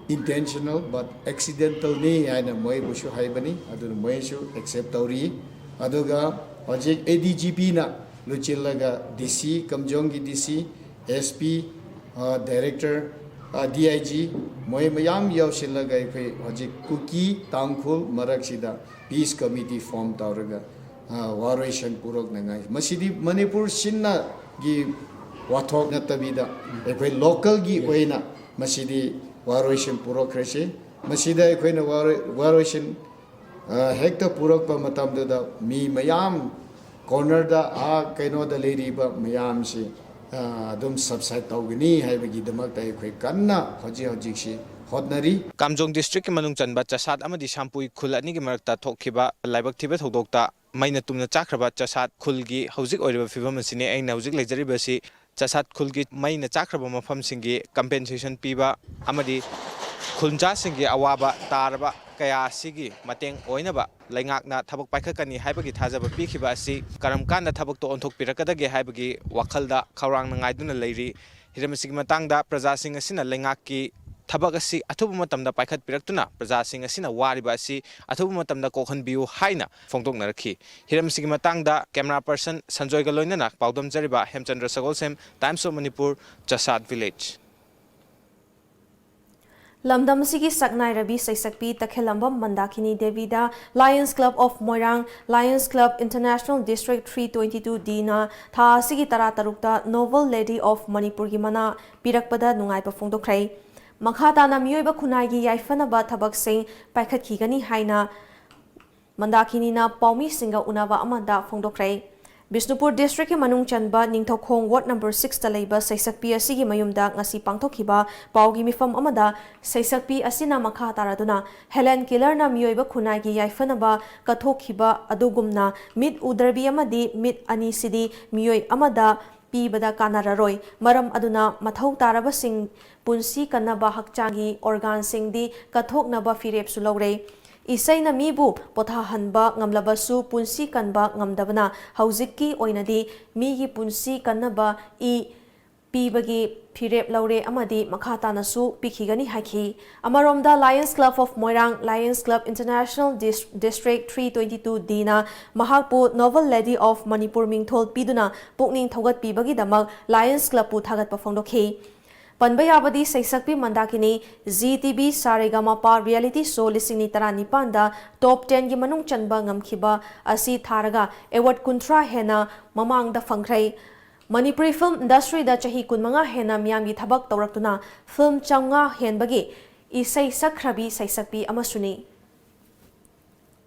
intentional but accidentalꯅꯤ ꯍꯥꯏꯅ ꯃꯣꯏꯕꯨꯁꯨ ꯍꯥꯏꯕꯅꯤ꯫ ꯑꯗꯨꯅ ꯃꯣꯏꯁꯨ ꯑꯦꯛꯁꯦꯞ ꯇꯧꯔꯤ꯫ ꯑꯗꯨꯒ ꯍꯧꯖꯤꯛ ADGPꯅ ꯂꯨꯆꯤꯜꯂꯒ DC, ꯀꯝꯖꯣꯡꯒꯤ DC, SP, director, DIG, ꯃꯣꯏ ꯃꯌꯥꯝ ꯌꯥꯎꯁꯤꯜꯂꯒ ꯑꯩꯈꯣꯏ ꯍꯧꯖꯤꯛ ꯀꯨꯀꯤ ꯇꯥꯡꯈꯨꯜ ꯃꯔꯛꯁꯤꯗ peace committee form ꯇꯧꯔꯒ ꯋꯥꯔꯣꯏꯁꯤꯟ ꯄꯨꯔꯛꯅꯉꯥꯏ꯫ ꯃꯁꯤꯗꯤ ꯃꯅꯤꯄꯨꯔ ꯁꯤꯟꯅꯒꯤ ꯋꯥꯊꯣꯛ ꯅꯠꯇꯕꯤꯗ ꯑꯩꯈꯣꯏ ꯂꯣꯀꯦꯜꯒꯤ ꯑꯣꯏꯅ ꯃꯁꯤꯗꯤ ꯋꯥꯔꯣꯏꯁꯤꯟ ꯄꯨꯔꯛꯈ꯭ꯔꯁꯤ꯫ ꯃꯁꯤꯗ ꯑꯩꯈꯣꯏꯅ ꯋꯥꯔꯣꯏ-, ꯋꯥꯔꯣꯏꯁꯤꯟ, ꯑ, ꯍꯦꯛꯇ ꯄꯨꯔꯛꯄ ꯃꯇꯝꯗꯨꯗ ꯃꯤ ꯃꯌꯥꯝ ꯀꯣꯔꯅꯔꯗ, ꯑꯥ, ꯀꯩꯅꯣꯗ ꯂꯩꯔꯤꯕ ꯃꯌꯥꯝꯁꯤ, ꯑ, ꯑꯗꯨꯝ ꯁꯕꯁꯥꯏꯠ ꯇꯧꯒꯅꯤ ꯍꯥꯏꯕꯒꯤꯗꯃꯛꯇ ꯑꯩꯈꯣꯏ ꯀꯟꯅ ꯍꯧꯖꯤꯛ ꯍꯧꯖꯤꯛꯁꯤ ꯍꯣꯠꯅꯔꯤ꯫ ꯀꯥꯝꯖꯣꯡ ꯗꯤꯁꯇ꯭ꯔꯤꯛꯀꯤ ꯃꯅꯨꯡ ꯆꯟꯕ ꯆꯁꯥꯠ ꯑꯃꯗꯤ ꯁꯥꯝꯄꯨꯏ ꯈꯨꯜ ꯑꯅꯤꯒꯤ ꯃꯔꯛꯇ ꯊꯣꯛꯈꯤꯕ ꯂꯥꯏꯕꯛ ꯊꯤꯕ ꯊꯧꯗꯣꯛꯇ ꯃꯩꯅ ꯇꯨꯝꯅ ꯆꯥꯛꯈ꯭ꯔꯕ ꯆꯁꯥꯠ ꯈꯨꯜꯒꯤ ꯍꯧꯖꯤꯛ ꯑꯣꯏꯔꯤꯕ ꯐꯤꯕꯝ ꯑꯁꯤꯅꯤ꯫ ꯑꯩꯅ ꯍꯧꯖꯤꯛ ꯂꯩꯖꯔꯤꯕ ꯑꯁꯤ ꯆꯁꯥꯠ ꯈꯨꯜꯒꯤ ꯃꯩꯅ ꯆꯥꯛꯈ꯭ꯔꯕ ꯃꯐꯝꯁꯤꯡꯒꯤ ꯀꯝꯄꯦꯟꯁꯦꯁꯟ ꯄꯤꯕ ꯑꯃꯗꯤ ꯈꯨꯟꯖꯥꯁꯤꯡꯒꯤ ꯑꯋꯥꯕ ꯇꯥꯔꯕ ꯀꯌꯥ ꯑꯁꯤꯒꯤ ꯃꯇꯦꯡ ꯑꯣꯏꯅꯕ ꯂꯩꯉꯥꯛꯅ ꯊꯕꯛ ꯄꯥꯏꯈꯠꯀꯅꯤ ꯍꯥꯏꯕꯒꯤ ꯊꯥꯖꯕ ꯄꯤꯈꯤꯕ ꯑꯁꯤ ꯀꯔꯝ ꯀꯥꯟꯗ ꯊꯕꯛꯇ ꯑꯣꯟꯊꯣꯛꯄꯤꯔꯛꯀꯗꯒꯦ ꯍꯥꯏꯕꯒꯤ ꯋꯥꯈꯜꯗ ꯈꯧꯔꯥꯡꯅ ꯉꯥꯏꯗꯨꯅ ꯂꯩꯔꯤ꯫ ꯍꯤꯔꯝ ꯑꯁꯤꯒꯤ ꯃꯇꯥꯡꯗ ꯄ꯭ꯔꯖꯥꯁꯤꯡ ꯑꯁꯤꯅ ꯂꯩꯉꯥꯛꯀꯤ ꯊꯕꯛ ꯑꯁꯤ ꯑꯊꯨꯕ ꯃꯇꯝꯗ ꯄꯥꯏꯈꯠꯄꯤꯔꯛꯇꯨꯅ ꯄ꯭ꯔꯖꯥꯁꯤꯡ ꯑꯁꯤꯅ ꯋꯥꯔꯤꯕ ꯑꯁꯤ ꯑꯊꯨꯕ ꯃꯇꯝꯗ ꯀꯣꯛꯍꯟꯕꯤꯌꯨ ꯍꯥꯏꯅ ꯐꯣꯡꯗꯣꯛꯅꯔꯛꯈꯤ꯫ ꯍꯤꯔꯝ ꯑꯁꯤꯒꯤ ꯃꯇꯥꯡꯗ ꯀꯦꯃꯦꯔꯥ ꯄꯔꯁꯟ ꯁꯟꯖꯣꯏꯒ ꯂꯣꯏꯅꯅ ꯄꯥꯎꯗꯝꯖꯔꯤꯕ ꯍꯦꯝꯆꯟꯗ꯭ꯔ ꯁꯒꯣꯜꯁꯦꯝ, Times of Manipur, ꯆꯁꯥꯠ ꯚꯤꯂꯦꯖ꯫ ꯂꯝꯗꯝ ꯑꯁꯤꯒꯤ ꯁꯛꯅꯥꯏꯔꯕꯤ ꯁꯩꯁꯛꯄꯤ ꯇꯈꯦꯜꯂꯝꯕꯝ ꯃꯟꯗꯥꯀꯤꯅꯤ ꯗꯦꯕꯤꯗ Lions Club of Moirang, Lions Club International District three twenty two Dꯅ ꯊꯥ ꯑꯁꯤꯒꯤ ꯇꯔꯥ ꯇꯔꯨꯛꯇ Noble Lady of ꯃꯅꯤꯄꯨꯔꯒꯤ ꯃꯅꯥ ꯄꯤꯔꯛꯄꯗ ꯅꯨꯡꯉꯥꯏꯕ ꯐꯣꯡꯗꯣꯛꯈ꯭ꯔꯦ꯫ ꯃꯈꯥ ꯇꯥꯅ ꯃꯤꯑꯣꯏꯕ ꯈꯨꯟꯅꯥꯏꯒꯤ ꯌꯥꯏꯐꯅꯕ ꯊꯕꯛꯁꯤꯡ ꯄꯥꯏꯈꯠꯈꯤꯒꯅꯤ ꯍꯥꯏꯅ ꯃꯟꯗꯥꯀꯤꯅꯤꯅ ꯄꯥꯎꯃꯤꯁꯤꯡꯒ ꯎꯅꯕ ꯑꯃꯗ ꯐꯣꯡꯗꯣꯛꯈ꯭ꯔꯦ꯫ ꯕꯤꯁꯅꯨꯄꯨꯔ ꯗꯤꯁꯇ꯭ꯔꯤꯛꯀꯤ ꯃꯅꯨꯡ ꯆꯟꯕ ꯅꯤꯡꯊꯧꯈꯣꯡ ꯋꯥꯔꯗ ꯅꯝꯕꯔ ꯁꯤꯛꯁꯇ ꯂꯩꯕ ꯁꯩꯁꯛꯄꯤ ꯑꯁꯤꯒꯤ ꯃꯌꯨꯝꯗ ꯉꯁꯤ ꯄꯥꯡꯊꯣꯛꯈꯤꯕ ꯄꯥꯎꯒꯤ ꯃꯤꯐꯝ ꯑꯃꯗ ꯁꯩꯁꯛꯄꯤ ꯑꯁꯤꯅ ꯃꯈꯥ ꯇꯥꯔꯗꯨꯅ ꯍꯦꯂꯦꯟ ꯀꯤꯂꯔꯅ ꯃꯤꯑꯣꯏꯕ ꯈꯨꯟꯅꯥꯏꯒꯤ ꯌꯥꯏꯐꯅꯕ ꯀꯠꯊꯣꯛꯈꯤꯕ ꯑꯗꯨꯒꯨꯝꯅ ꯃꯤꯠ ꯎꯗ꯭ꯔꯕꯤ ꯑꯃꯗꯤ ꯃꯤꯠ ꯑꯅꯤꯁꯤꯗꯤ ꯃꯤꯑꯣꯏ ꯑꯃꯗ ꯄꯤꯕꯗ ꯀꯥꯟꯅꯔꯔꯣꯏ꯫ ꯃꯔꯝ ꯑꯗꯨꯅ ꯃꯊꯧ ꯇꯥꯔꯕꯁꯤꯡ ꯄꯨꯟꯁꯤ ꯀꯟꯅꯕ ꯍꯛꯆꯥꯡꯒꯤ ꯑꯣꯔꯒꯥꯟꯁꯤꯡꯗꯤ ꯀꯠꯊꯣꯛꯅꯕ ꯐꯤꯔꯦꯞꯁꯨ ꯂꯧꯔꯦ꯫ ꯏꯁꯩꯅ ꯃꯤꯕꯨ ꯄꯣꯊꯥꯍꯟꯕ ꯉꯝꯂꯕꯁꯨ ꯄꯨꯟꯁꯤ ꯀꯟꯕ ꯉꯝꯗꯕꯅ ꯍꯧꯖꯤꯛꯀꯤ ꯑꯣꯏꯅꯗꯤ ꯃꯤꯒꯤ ꯄꯨꯟꯁꯤ ꯀꯟꯅꯕ ꯏ ꯄꯤꯕꯒꯤ ꯐꯤꯔꯦꯞ ꯂꯧꯔꯦ ꯑꯃꯗꯤ ꯃꯈꯥ ꯇꯥꯅꯁꯨ ꯄꯤꯈꯤꯒꯅꯤ ꯍꯥꯏꯈꯤ꯫ ꯑꯃꯔꯣꯝꯗ Lions Club of Moirang, Lions Club International Dis-, District three twenty-two D ꯅ ꯃꯍꯥꯛꯄꯨ Noble Lady of Manipur ꯃꯤꯡꯊꯣꯜ ꯄꯤꯗꯨꯅ ꯄꯨꯛꯅꯤꯡ ꯊꯧꯒꯠꯄꯤꯕꯒꯤꯗꯃꯛ Lions Club ꯄꯨ ꯊꯥꯒꯠꯄ ꯐꯣꯡꯗꯣꯛꯈꯤ꯫ ꯄꯟꯕ ꯌꯥꯕꯗꯤ ꯁꯩꯁꯛꯄꯤ ꯃꯟꯗꯥꯀꯤꯅꯤ G T V ꯁꯥꯔꯦꯒꯥꯃꯥꯄꯥ reality show ꯂꯤꯁꯤꯡ ꯑꯅꯤ ꯇꯔꯥꯅꯤꯄꯥꯟꯗ ꯇꯣꯞ ꯇꯦꯟꯒꯤ ꯃꯅꯨꯡ ꯆꯟꯕ ꯉꯝꯈꯤꯕ ꯑꯁꯤ ꯊꯥꯔꯒ ꯑꯦꯋꯥꯔꯗ ꯀꯨꯟꯊ꯭ꯔꯥ ꯍꯦꯟꯅ ꯃꯃꯥꯡꯗ ꯐꯪꯈ꯭ꯔꯦ꯫ ꯃꯅꯤꯄꯨꯔꯤ ꯐꯤꯜꯝ ꯏꯟꯗꯁꯇ꯭ꯔꯤꯗ ꯆꯍꯤ ꯀꯨꯟꯃꯉꯥ ꯍꯦꯟꯅ ꯃꯤꯌꯥꯝꯒꯤ ꯊꯕꯛ ꯇꯧꯔꯛꯇꯨꯅ ꯐꯤꯜꯝ ꯆꯥꯝꯃꯉꯥ ꯍꯦꯟꯕꯒꯤ ꯏꯁꯩ ꯁꯛꯈ꯭ꯔꯕꯤ ꯁꯩꯁꯛꯄꯤ ꯑꯃꯁꯨꯅꯤ꯫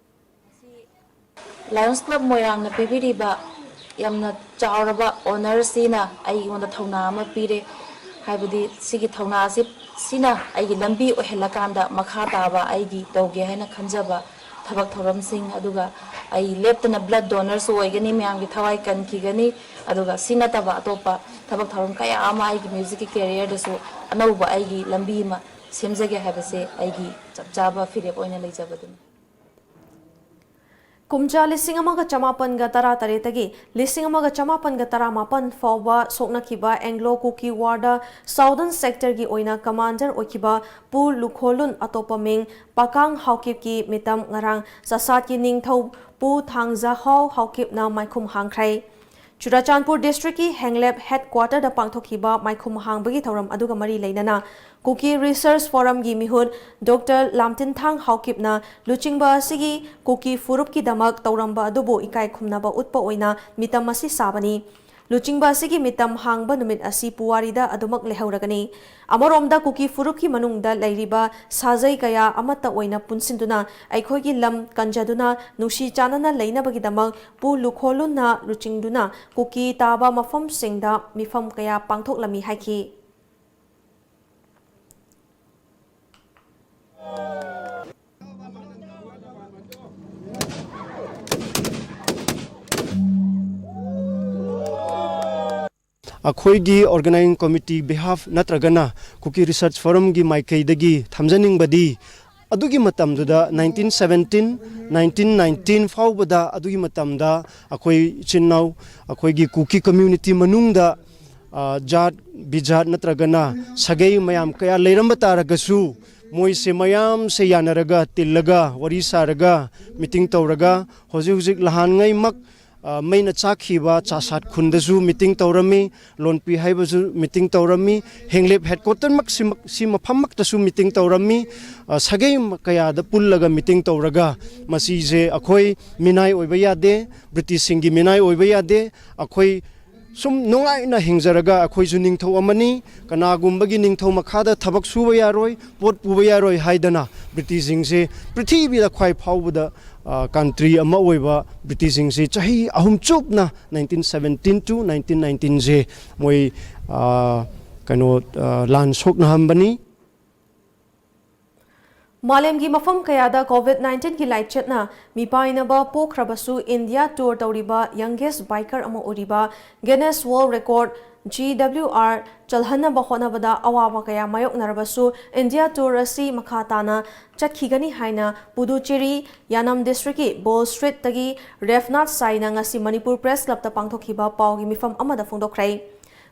ꯂꯥꯌꯣꯟꯁ ꯀ꯭ꯂꯕ ꯃꯣꯏꯔꯥꯡꯅ ꯄꯤꯕꯤꯔꯤꯕ ꯌꯥꯝꯅ ꯆꯥꯎꯔꯕ ꯑꯣꯅꯔꯁꯤꯅ ꯑꯩꯉꯣꯟꯗ ꯊꯧꯅꯥ ꯑꯃ ꯄꯤꯔꯦ꯫ ꯍꯥꯏꯕꯗꯤ ꯁꯤꯒꯤ ꯊꯧꯅꯥ ꯑꯁꯤ, ꯁꯤꯅ ꯑꯩꯒꯤ ꯂꯝꯕꯤ ꯑꯣꯏꯍꯜꯂꯀꯥꯟꯗ ꯃꯈꯥ ꯇꯥꯕ ꯑꯩꯒꯤ ꯇꯧꯒꯦ ꯍꯥꯏꯅ ꯈꯟꯖꯕ ꯊꯕꯛ ꯊꯧꯔꯝꯁꯤꯡ, ꯑꯗꯨꯒ ꯑꯩ ꯂꯦꯞꯇꯅ ꯕ꯭ꯂꯗ ꯗꯣꯅꯔꯁꯨ ꯑꯣꯏꯒꯅꯤ, ꯃꯌꯥꯝꯒꯤ ꯊꯋꯥꯏ ꯀꯟꯈꯤꯒꯅꯤ꯫ ꯑꯗꯨꯒ ꯁꯤ ꯅꯠꯇꯕ ꯑꯇꯣꯞꯄ ꯊꯕꯛ ꯊꯧꯔꯝ ꯀꯌꯥ ꯑꯃ ꯑꯩꯒꯤ ꯃ꯭ꯌꯨꯖꯤꯛꯀꯤ ꯀꯦꯔꯤꯌꯔꯗꯁꯨ ꯑꯅꯧꯕ ꯑꯩꯒꯤ ꯂꯝꯕꯤ ꯑꯃ ꯁꯦꯝꯖꯒꯦ ꯍꯥꯏꯕꯁꯦ ꯑꯩꯒꯤ ꯆꯞ ꯆꯥꯕ ꯐꯤꯔꯦꯞ ꯑꯣꯏꯅ ꯂꯩꯖꯕꯗꯨꯅꯤ꯫ ꯀꯨꯝꯖꯥ ꯂꯤꯁꯤꯡ ꯑꯃꯒ ꯆꯃꯥꯄꯟꯒ ꯇꯔꯥꯇꯔꯦꯠꯇꯒꯤ ꯂꯤꯁꯤꯡ ꯑꯃꯒ ꯆꯃꯥꯄꯟꯒ ꯇꯔꯥꯃꯥꯄꯟ ꯐꯥꯎꯕ ꯁꯣꯛꯅꯈꯤꯕ ꯑꯦꯡꯒ꯭ꯂꯣ ꯀꯨꯀꯤ ꯋꯥꯔꯗ ꯁꯥꯎꯗꯔꯟ ꯁꯦꯛꯇꯔꯒꯤ ꯑꯣꯏꯅ ꯀꯃꯥꯟꯗꯔ ꯑꯣꯏꯈꯤꯕ ꯄꯨ ꯂꯨꯈꯣꯂꯨꯟ, ꯑꯇꯣꯞꯄ ꯃꯤꯡ ꯄꯥꯀꯥꯡ ꯍꯥꯎꯀꯤꯞꯀꯤ ꯃꯤꯇꯝ ꯉꯔꯥꯡ ꯆꯥꯁꯥꯠꯀꯤ ꯅꯤꯡꯊꯧ ꯄꯨ ꯊꯥꯡꯖꯍꯥꯎ ꯍꯥꯎꯀꯤꯞꯅ ꯃꯥꯏꯈꯨꯝ ꯍꯥꯡꯈ꯭ꯔꯦ꯫ ꯆꯨꯔꯥꯆꯥꯟꯄꯨꯔ ꯗꯤꯁꯇ꯭ꯔꯤꯛꯀꯤ ꯍꯦꯡꯂꯦꯞ ꯍꯦꯗꯀ꯭ꯋꯥꯇꯔꯗ ꯄꯥꯡꯊꯣꯛꯈꯤꯕ ꯃꯥꯏꯈꯨꯝ ꯍꯥꯡꯕꯒꯤ ꯊꯧꯔꯝ ꯑꯗꯨꯒ ꯃꯔꯤ ꯂꯩꯅꯅ ꯀꯨꯀꯤ ꯔꯤꯁꯔꯁ ꯐꯣꯔꯝꯒꯤ ꯃꯤꯍꯨꯠ ꯗꯣꯛꯇꯔ ꯂꯥꯝꯇꯤꯟꯊꯥꯡ ꯍꯥꯎꯀꯤꯞꯅ ꯂꯨꯆꯤꯡꯕ ꯑꯁꯤꯒꯤ ꯀꯨꯀꯤ ꯐꯨꯔꯨꯞꯀꯤꯗꯃꯛ ꯇꯧꯔꯝꯕ ꯑꯗꯨꯕꯨ ꯏꯀꯥꯏ ꯈꯨꯝꯅꯕ ꯎꯠꯄ ꯑꯣꯏꯅ ꯃꯤꯇꯝ ꯑꯁꯤ ꯁꯥꯕꯅꯤ꯫ ꯂꯨꯆꯤꯡꯕ ꯑꯁꯤꯒꯤ ꯃꯤꯇꯝ ꯍꯥꯡꯕ ꯅꯨꯃꯤꯠ ꯑꯁꯤ ꯄꯨꯋꯥꯔꯤꯗ ꯑꯗꯨꯃꯛ ꯂꯩꯍꯧꯔꯒꯅꯤ꯫ ꯑꯃꯔꯣꯝꯗ ꯀꯨꯀꯤ ꯐꯨꯔꯨꯞꯀꯤ ꯃꯅꯨꯡꯗ ꯂꯩꯔꯤꯕ ꯁꯥꯖꯩ ꯀꯌꯥ ꯑꯃꯠꯇ ꯑꯣꯏꯅ ꯄꯨꯟꯁꯤꯟꯗꯨꯅ ꯑꯩꯈꯣꯏꯒꯤ ꯂꯝ ꯀꯟꯖꯗꯨꯅ ꯅꯨꯡꯁꯤ ꯆꯥꯟꯅꯅ ꯂꯩꯅꯕꯒꯤꯗꯃꯛ ꯄꯨ ꯂꯨꯈꯣꯂꯨꯅ ꯂꯨꯆꯤꯡꯗꯨꯅ ꯀꯨꯀꯤ ꯇꯥꯕ ꯃꯐꯝꯁꯤꯡꯗ ꯃꯤꯐꯝ ꯀꯌꯥ ꯄꯥꯡꯊꯣꯛꯂꯝꯃꯤ ꯍꯥꯏꯈꯤ꯫ ꯑꯩꯈꯣꯏꯒꯤ organizing committee behalf ꯅꯠꯇ꯭ꯔꯒꯅ ꯀꯨꯀꯤ Research Forumꯒꯤ ꯃꯥꯏꯀꯩꯗꯒꯤ ꯊꯝꯖꯅꯤꯡꯕꯗꯤ, ꯑꯗꯨꯒꯤ ꯃꯇꯝꯗꯨꯗ nineteen seventeen, nineteen nineteen ꯐꯥꯎꯕꯗ, ꯑꯗꯨꯒꯤ ꯃꯇꯝꯗ ꯑꯩꯈꯣꯏ ꯏꯆꯤꯟ ꯏꯅꯥꯎ, ꯑꯩꯈꯣꯏꯒꯤ ꯀꯨꯀꯤ community ꯃꯅꯨꯡꯗ, ꯑ, ꯖꯥꯠ ꯕꯤꯖꯥꯠ ꯅꯠꯇ꯭ꯔꯒꯅ ꯁꯥꯒꯩ ꯃꯌꯥꯝ ꯀꯌꯥ ꯂꯩꯔꯝꯕ ꯇꯥꯔꯒꯁꯨ, ꯃꯣꯏꯁꯦ ꯃꯌꯥꯝꯁꯦ ꯌꯥꯅꯔꯒ, ꯇꯤꯜꯂꯒ, ꯋꯥꯔꯤ ꯁꯥꯔꯒ, meeting ꯇꯧꯔꯒ, ꯍꯧꯖꯤꯛ ꯍꯧꯖꯤꯛ ꯂꯍꯥꯟꯉꯩꯃꯛ, ꯑ, ꯃꯩꯅ ꯆꯥꯛꯈꯤꯕ ꯆꯥꯁꯥꯠ ꯈꯨꯟꯗꯁꯨ meeting ꯇꯧꯔꯝꯃꯤ, ꯂꯣꯟꯄꯤ ꯍꯥꯏꯕꯁꯨ meeting ꯇꯧꯔꯝꯃꯤ, ꯍꯦꯡꯂꯦꯞ headquarterꯃꯛ ꯁꯤ ꯃꯐꯝꯃꯛꯇꯁꯨ meeting ꯇꯧꯔꯝꯃꯤ꯫ ꯑ, ꯁꯥꯒꯩ ꯀꯌꯥꯗ ꯄꯨꯜꯂꯒ meeting ꯇꯧꯔꯒ, ꯃꯁꯤꯁꯦ ꯑꯩꯈꯣꯏ ꯃꯤꯅꯥꯏ ꯑꯣꯏꯕ ꯌꯥꯗꯦ, ꯕ꯭ꯔꯤꯇꯤꯁꯁꯤꯡꯒꯤ ꯃꯤꯅꯥꯏ ꯑꯣꯏꯕ ꯌꯥꯗꯦ, ꯑꯩꯈꯣꯏ ꯁꯨꯝ ꯅꯨꯡꯉꯥꯏꯅ ꯍꯤꯡꯖꯔꯒ, ꯑꯩꯈꯣꯏꯁꯨ ꯅꯤꯡꯊꯧ ꯑꯃꯅꯤ, ꯀꯅꯥꯒꯨꯝꯕꯒꯤ ꯅꯤꯡꯊꯧ ꯃꯈꯥꯗ ꯊꯕꯛ ꯁꯨꯕ ꯌꯥꯔꯣꯏ, ꯄꯣꯠ ꯄꯨꯕ ꯌꯥꯔꯣꯏ ꯍꯥꯏꯗꯅ ꯕ꯭ꯔꯤꯇꯤꯁꯁꯤꯡꯁꯦ ꯄ꯭ꯔꯤꯊꯤꯕꯤꯗ ꯈ꯭ꯋꯥꯏ ꯐꯥꯎꯕꯗ, ꯑ, country ꯑꯃ ꯑꯣꯏꯕ ꯕ꯭ꯔꯤꯇꯤꯁꯁꯤꯡꯁꯦ ꯆꯍꯤ ꯑꯍꯨꯝ ꯆꯨꯞꯅ, nineteen seventeen to nineteen nineteenꯁꯦ ꯃꯣꯏ, ꯑ, ꯀꯩꯅꯣ, ꯑ, ꯂꯥꯟ ꯁꯣꯛꯅꯍꯟꯕꯅꯤ꯫ ꯃꯥꯂꯦꯝꯒꯤ ꯃꯐꯝ ꯀꯌꯥꯗ COVID nineteenꯒꯤ ꯂꯥꯏꯆꯠꯅ ꯃꯤꯄꯥꯏꯅꯕ ꯄꯣꯛꯈ꯭ꯔꯕꯁꯨ, India tour ꯇꯧꯔꯤꯕ youngest biker ꯑꯃ ꯑꯣꯏꯔꯤꯕ Guinness World Record, G W R, ꯆꯜꯍꯟꯅꯕ ꯍꯣꯠꯅꯕꯗ ꯑꯋꯥꯕ ꯀꯌꯥ ꯃꯥꯌꯣꯛꯅꯔꯕꯁꯨ, India tour ꯑꯁꯤ ꯃꯈꯥ ꯇꯥꯅ ꯆꯠꯈꯤꯒꯅꯤ ꯍꯥꯏꯅ ꯄꯨꯗꯨꯆꯦꯔꯤ, ꯌꯥꯅꯝ districtꯀꯤ ꯕꯣꯜ streetꯇꯒꯤ ꯔꯦꯐꯅꯥꯊ ꯁꯥꯏꯅ ꯉꯁꯤ ꯃꯅꯤꯄꯨꯔ Press Clubꯇ ꯄꯥꯡꯊꯣꯛꯈꯤꯕ ꯄꯥꯎꯒꯤ ꯃꯤꯐꯝ ꯑꯃꯗ ꯐꯣꯡꯗꯣꯛꯈ꯭ꯔꯦ꯫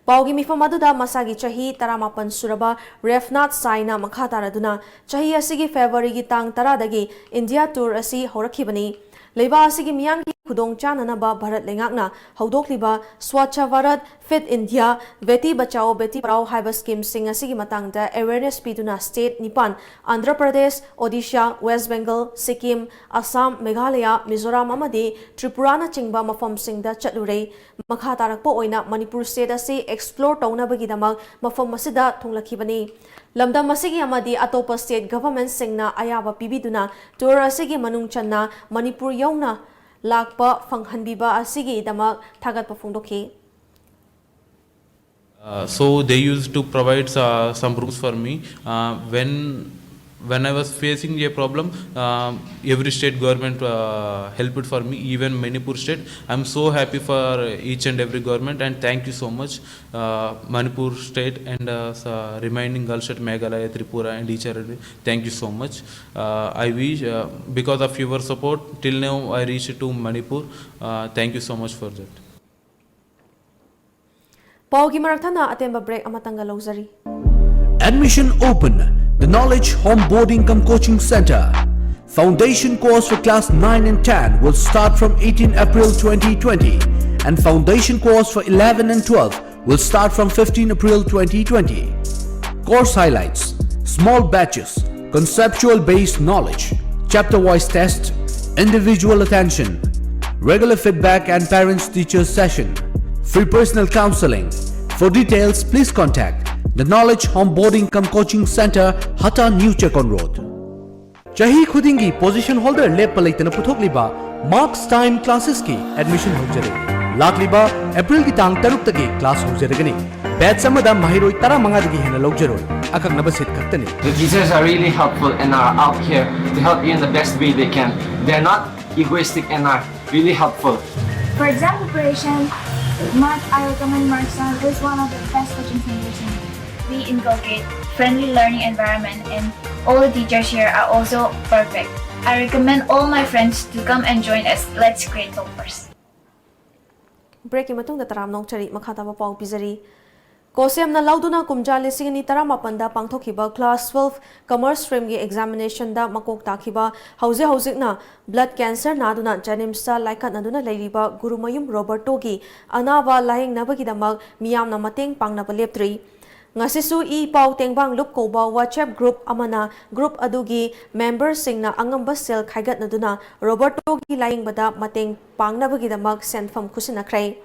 ꯄꯥꯎꯒꯤ ꯃꯤꯐꯝ ꯑꯗꯨꯗ ꯃꯁꯥꯒꯤ ꯆꯍꯤ ꯇꯔꯥꯃꯥꯄꯟ ꯁꯨꯔꯕ ꯔꯦꯐꯅꯥꯊ ꯁꯥꯏꯅ ꯃꯈꯥ ꯇꯥꯔꯗꯨꯅ, ꯆꯍꯤ ꯑꯁꯤꯒꯤ Februaryꯒꯤ ꯇꯥꯡ ꯇꯔꯥꯗꯒꯤ India tour ꯑꯁꯤ ꯍꯧꯔꯛꯈꯤꯕꯅꯤ꯫ ꯂꯩꯕꯥꯛ ꯑꯁꯤꯒꯤ ꯃꯤꯌꯥꯝꯒꯤ ꯈꯨꯗꯣꯡ ꯆꯥꯅꯅꯕ ꯚꯥꯔꯠ ꯂꯩꯉꯥꯛꯅ ꯍꯧꯗꯣꯛꯂꯤꯕ ꯁ꯭ꯋꯥꯆ ꯚꯥꯔꯠ, ꯐꯤꯠ ꯏꯟꯗꯤꯌꯥ, ꯕꯦꯇꯤ ꯕꯆꯥꯑꯣ ꯕꯦꯇꯤ ꯄꯔꯥꯑꯣ ꯍꯥꯏꯕ ꯁ꯭ꯀꯤꯝꯁꯤꯡ ꯑꯁꯤꯒꯤ ꯃꯇꯥꯡꯗ ꯑꯦꯋꯦꯔꯅꯦꯁ ꯄꯤꯗꯨꯅ ꯁ꯭ꯇꯦꯠ ꯅꯤꯄꯥꯟ, ꯑꯟꯙ꯭ꯔ ꯄ꯭ꯔꯗꯦꯁ, ꯑꯣꯗꯤꯁꯥ, ꯋꯦꯁ ꯕꯦꯡꯒꯜ, ꯁꯤꯛꯀꯤꯝ, ꯑꯁꯥꯝ, ꯃꯦꯘꯥꯂꯌꯥ, ꯃꯤꯖꯣꯔꯥꯝ ꯑꯃꯗꯤ ꯇ꯭ꯔꯤꯄꯨꯔꯥꯅꯆꯤꯡꯕ ꯃꯐꯝꯁꯤꯡꯗ ꯆꯠꯂꯨꯔꯦ꯫ ꯃꯈꯥ ꯇꯥꯔꯛꯄ ꯑꯣꯏꯅ ꯃꯅꯤꯄꯨꯔ ꯁ꯭ꯇꯦꯠ ꯑꯁꯤ ꯑꯦꯛꯁꯄ꯭ꯂꯣꯔ ꯇꯧꯅꯕꯒꯤꯗꯃꯛ ꯃꯐꯝ ꯑꯁꯤꯗ ꯊꯨꯡꯂꯛꯈꯤꯕꯅꯤ꯫ ꯂꯝꯗꯝ ꯑꯁꯤꯒꯤ ꯑꯃꯗꯤ ꯑꯇꯣꯞꯄ ꯁ꯭ꯇꯦꯠ ꯒꯚꯔꯟꯃꯦꯟꯠꯁꯤꯡꯅ ꯑꯌꯥꯕ ꯄꯤꯕꯤꯗꯨꯅ ꯇꯨꯔ ꯑꯁꯤꯒꯤ ꯃꯅꯨꯡ ꯆꯟꯅ ꯃꯅꯤꯄꯨꯔ ꯌꯧꯅ ꯂꯥꯛꯄ ꯐꯪꯍꯟꯕꯤꯕ ꯑꯁꯤꯒꯤꯗꯃꯛ ꯊꯥꯒꯠꯄ ꯐꯣꯡꯗꯣꯛꯈꯤ꯫ Uh, so they used to provide uh, some rooms for me. Uh, when when I was facing a problem, uh, every state government uh, helped for me, even Manipur state. I'm so happy for each and every government, and thank you so much, uh, Manipur state and uh, s- uh, remaining girls at Meghalaya, Tripura, and each other. Thank you so much. Uh, I wish uh, because of your support, till now I reached to Manipur. Uh, thank you so much for that. ꯄꯥꯎꯒꯤ ꯃꯔꯛ ꯊꯠꯅ ꯑꯇꯦꯟꯕ break ꯑꯃꯇꯪꯒ ꯂꯧꯖꯔꯤ꯫ Admission open. The Knowledge Home Boarding cum Coaching Center. Foundation course for class nine and ten will start from eighteen April twenty twenty, and foundation course for eleven and twelve will start from fifteen April twenty twenty. Course highlights: small batches, conceptual based knowledge, chapter wise test, individual attention, regular feedback and parents teachers session, free personal counseling. For details, please contact the Knowledge Home Boarding cum Coaching Center, Hata, New Chekon Road. ꯆꯍꯤ ꯈꯨꯗꯤꯡꯒꯤ position holder ꯂꯦꯞꯄ ꯂꯩꯇꯅ ꯄꯨꯊꯣꯛꯂꯤꯕ Marks Time Classes ꯀꯤ admission ꯍꯧꯖꯔꯦ꯫ ꯂꯥꯛꯂꯤꯕ April ꯒꯤ ꯇꯥꯡ ꯇꯔꯨꯛꯇꯒꯤ class ꯍꯧꯖꯔꯒꯅꯤ꯫ Batch ꯑꯃꯗ ꯃꯍꯩꯔꯣꯏ ꯇꯔꯥꯃꯉꯥꯗꯒꯤ ꯍꯦꯟꯅ ꯂꯧꯖꯔꯣꯏ꯫ ꯑꯀꯛꯅꯕ seat ꯈꯛꯇꯅꯤ꯫ The teachers are really helpful and are out here to help you in the best way they can. They're not egoistic and are really helpful. For exam preparation, Mark, I recommend Markstime. It is one of the best coaching centers in India. We inculcate friendly learning environment and all the teachers here are also perfect. I recommend all my friends to come and join us. Let's create toppers. ꯕ꯭ꯔꯦꯛꯀꯤ ꯃꯇꯨꯡꯗ ꯇꯔꯥꯝꯅ ꯑꯣꯛꯆꯔꯤ꯫ ꯃꯈꯥ ꯇꯥꯕ ꯄꯥꯎ ꯄꯤꯖꯔꯤ꯫ ꯀꯣꯁꯦꯝꯅ ꯂꯧꯗꯨꯅ ꯀꯨꯝꯖꯥ ꯂꯤꯁꯤꯡ ꯑꯅꯤ ꯇꯔꯥꯃꯥꯄꯟꯗ ꯄꯥꯡꯊꯣꯛꯈꯤꯕ class twelve commerce streamꯒꯤ examinationꯗ ꯃꯀꯣꯛ ꯇꯥꯈꯤꯕ, ꯍꯧꯖꯤꯛ ꯍꯧꯖꯤꯛꯅ blood cancer ꯅꯥꯗꯨꯅ JNIMSꯇ ꯂꯥꯏꯀꯠꯅꯗꯨꯅ ꯂꯩꯔꯤꯕ ꯒꯨꯔꯨꯃꯌꯨꯝ ꯔꯣꯕꯔꯇꯣꯒꯤ ꯑꯅꯥꯕ ꯂꯥꯌꯦꯡꯅꯕꯒꯤꯗꯃꯛ ꯃꯤꯌꯥꯝꯅ ꯃꯇꯦꯡ ꯄꯥꯡꯅꯕ ꯂꯦꯞꯇ꯭ꯔꯤ꯫ ꯉꯁꯤꯁꯨ ꯏ ꯄꯥꯎ ꯇꯦꯡꯕꯥꯡ ꯂꯨꯞ ꯀꯧꯕ WhatsApp group ꯑꯃꯅ group ꯑꯗꯨꯒꯤ memberꯁꯤꯡꯅ ꯑꯉꯝꯕ ꯁꯦꯜ ꯈꯥꯏꯒꯠꯅꯗꯨꯅ ꯔꯣꯕꯔꯇꯣꯒꯤ ꯂꯥꯌꯦꯡꯕꯗ ꯃꯇꯦꯡ ꯄꯥꯡꯅꯕꯒꯤꯗꯃꯛ ꯁꯦꯟꯐꯝ ꯈꯨꯠꯁꯤꯟꯅꯈ꯭ꯔꯦ꯫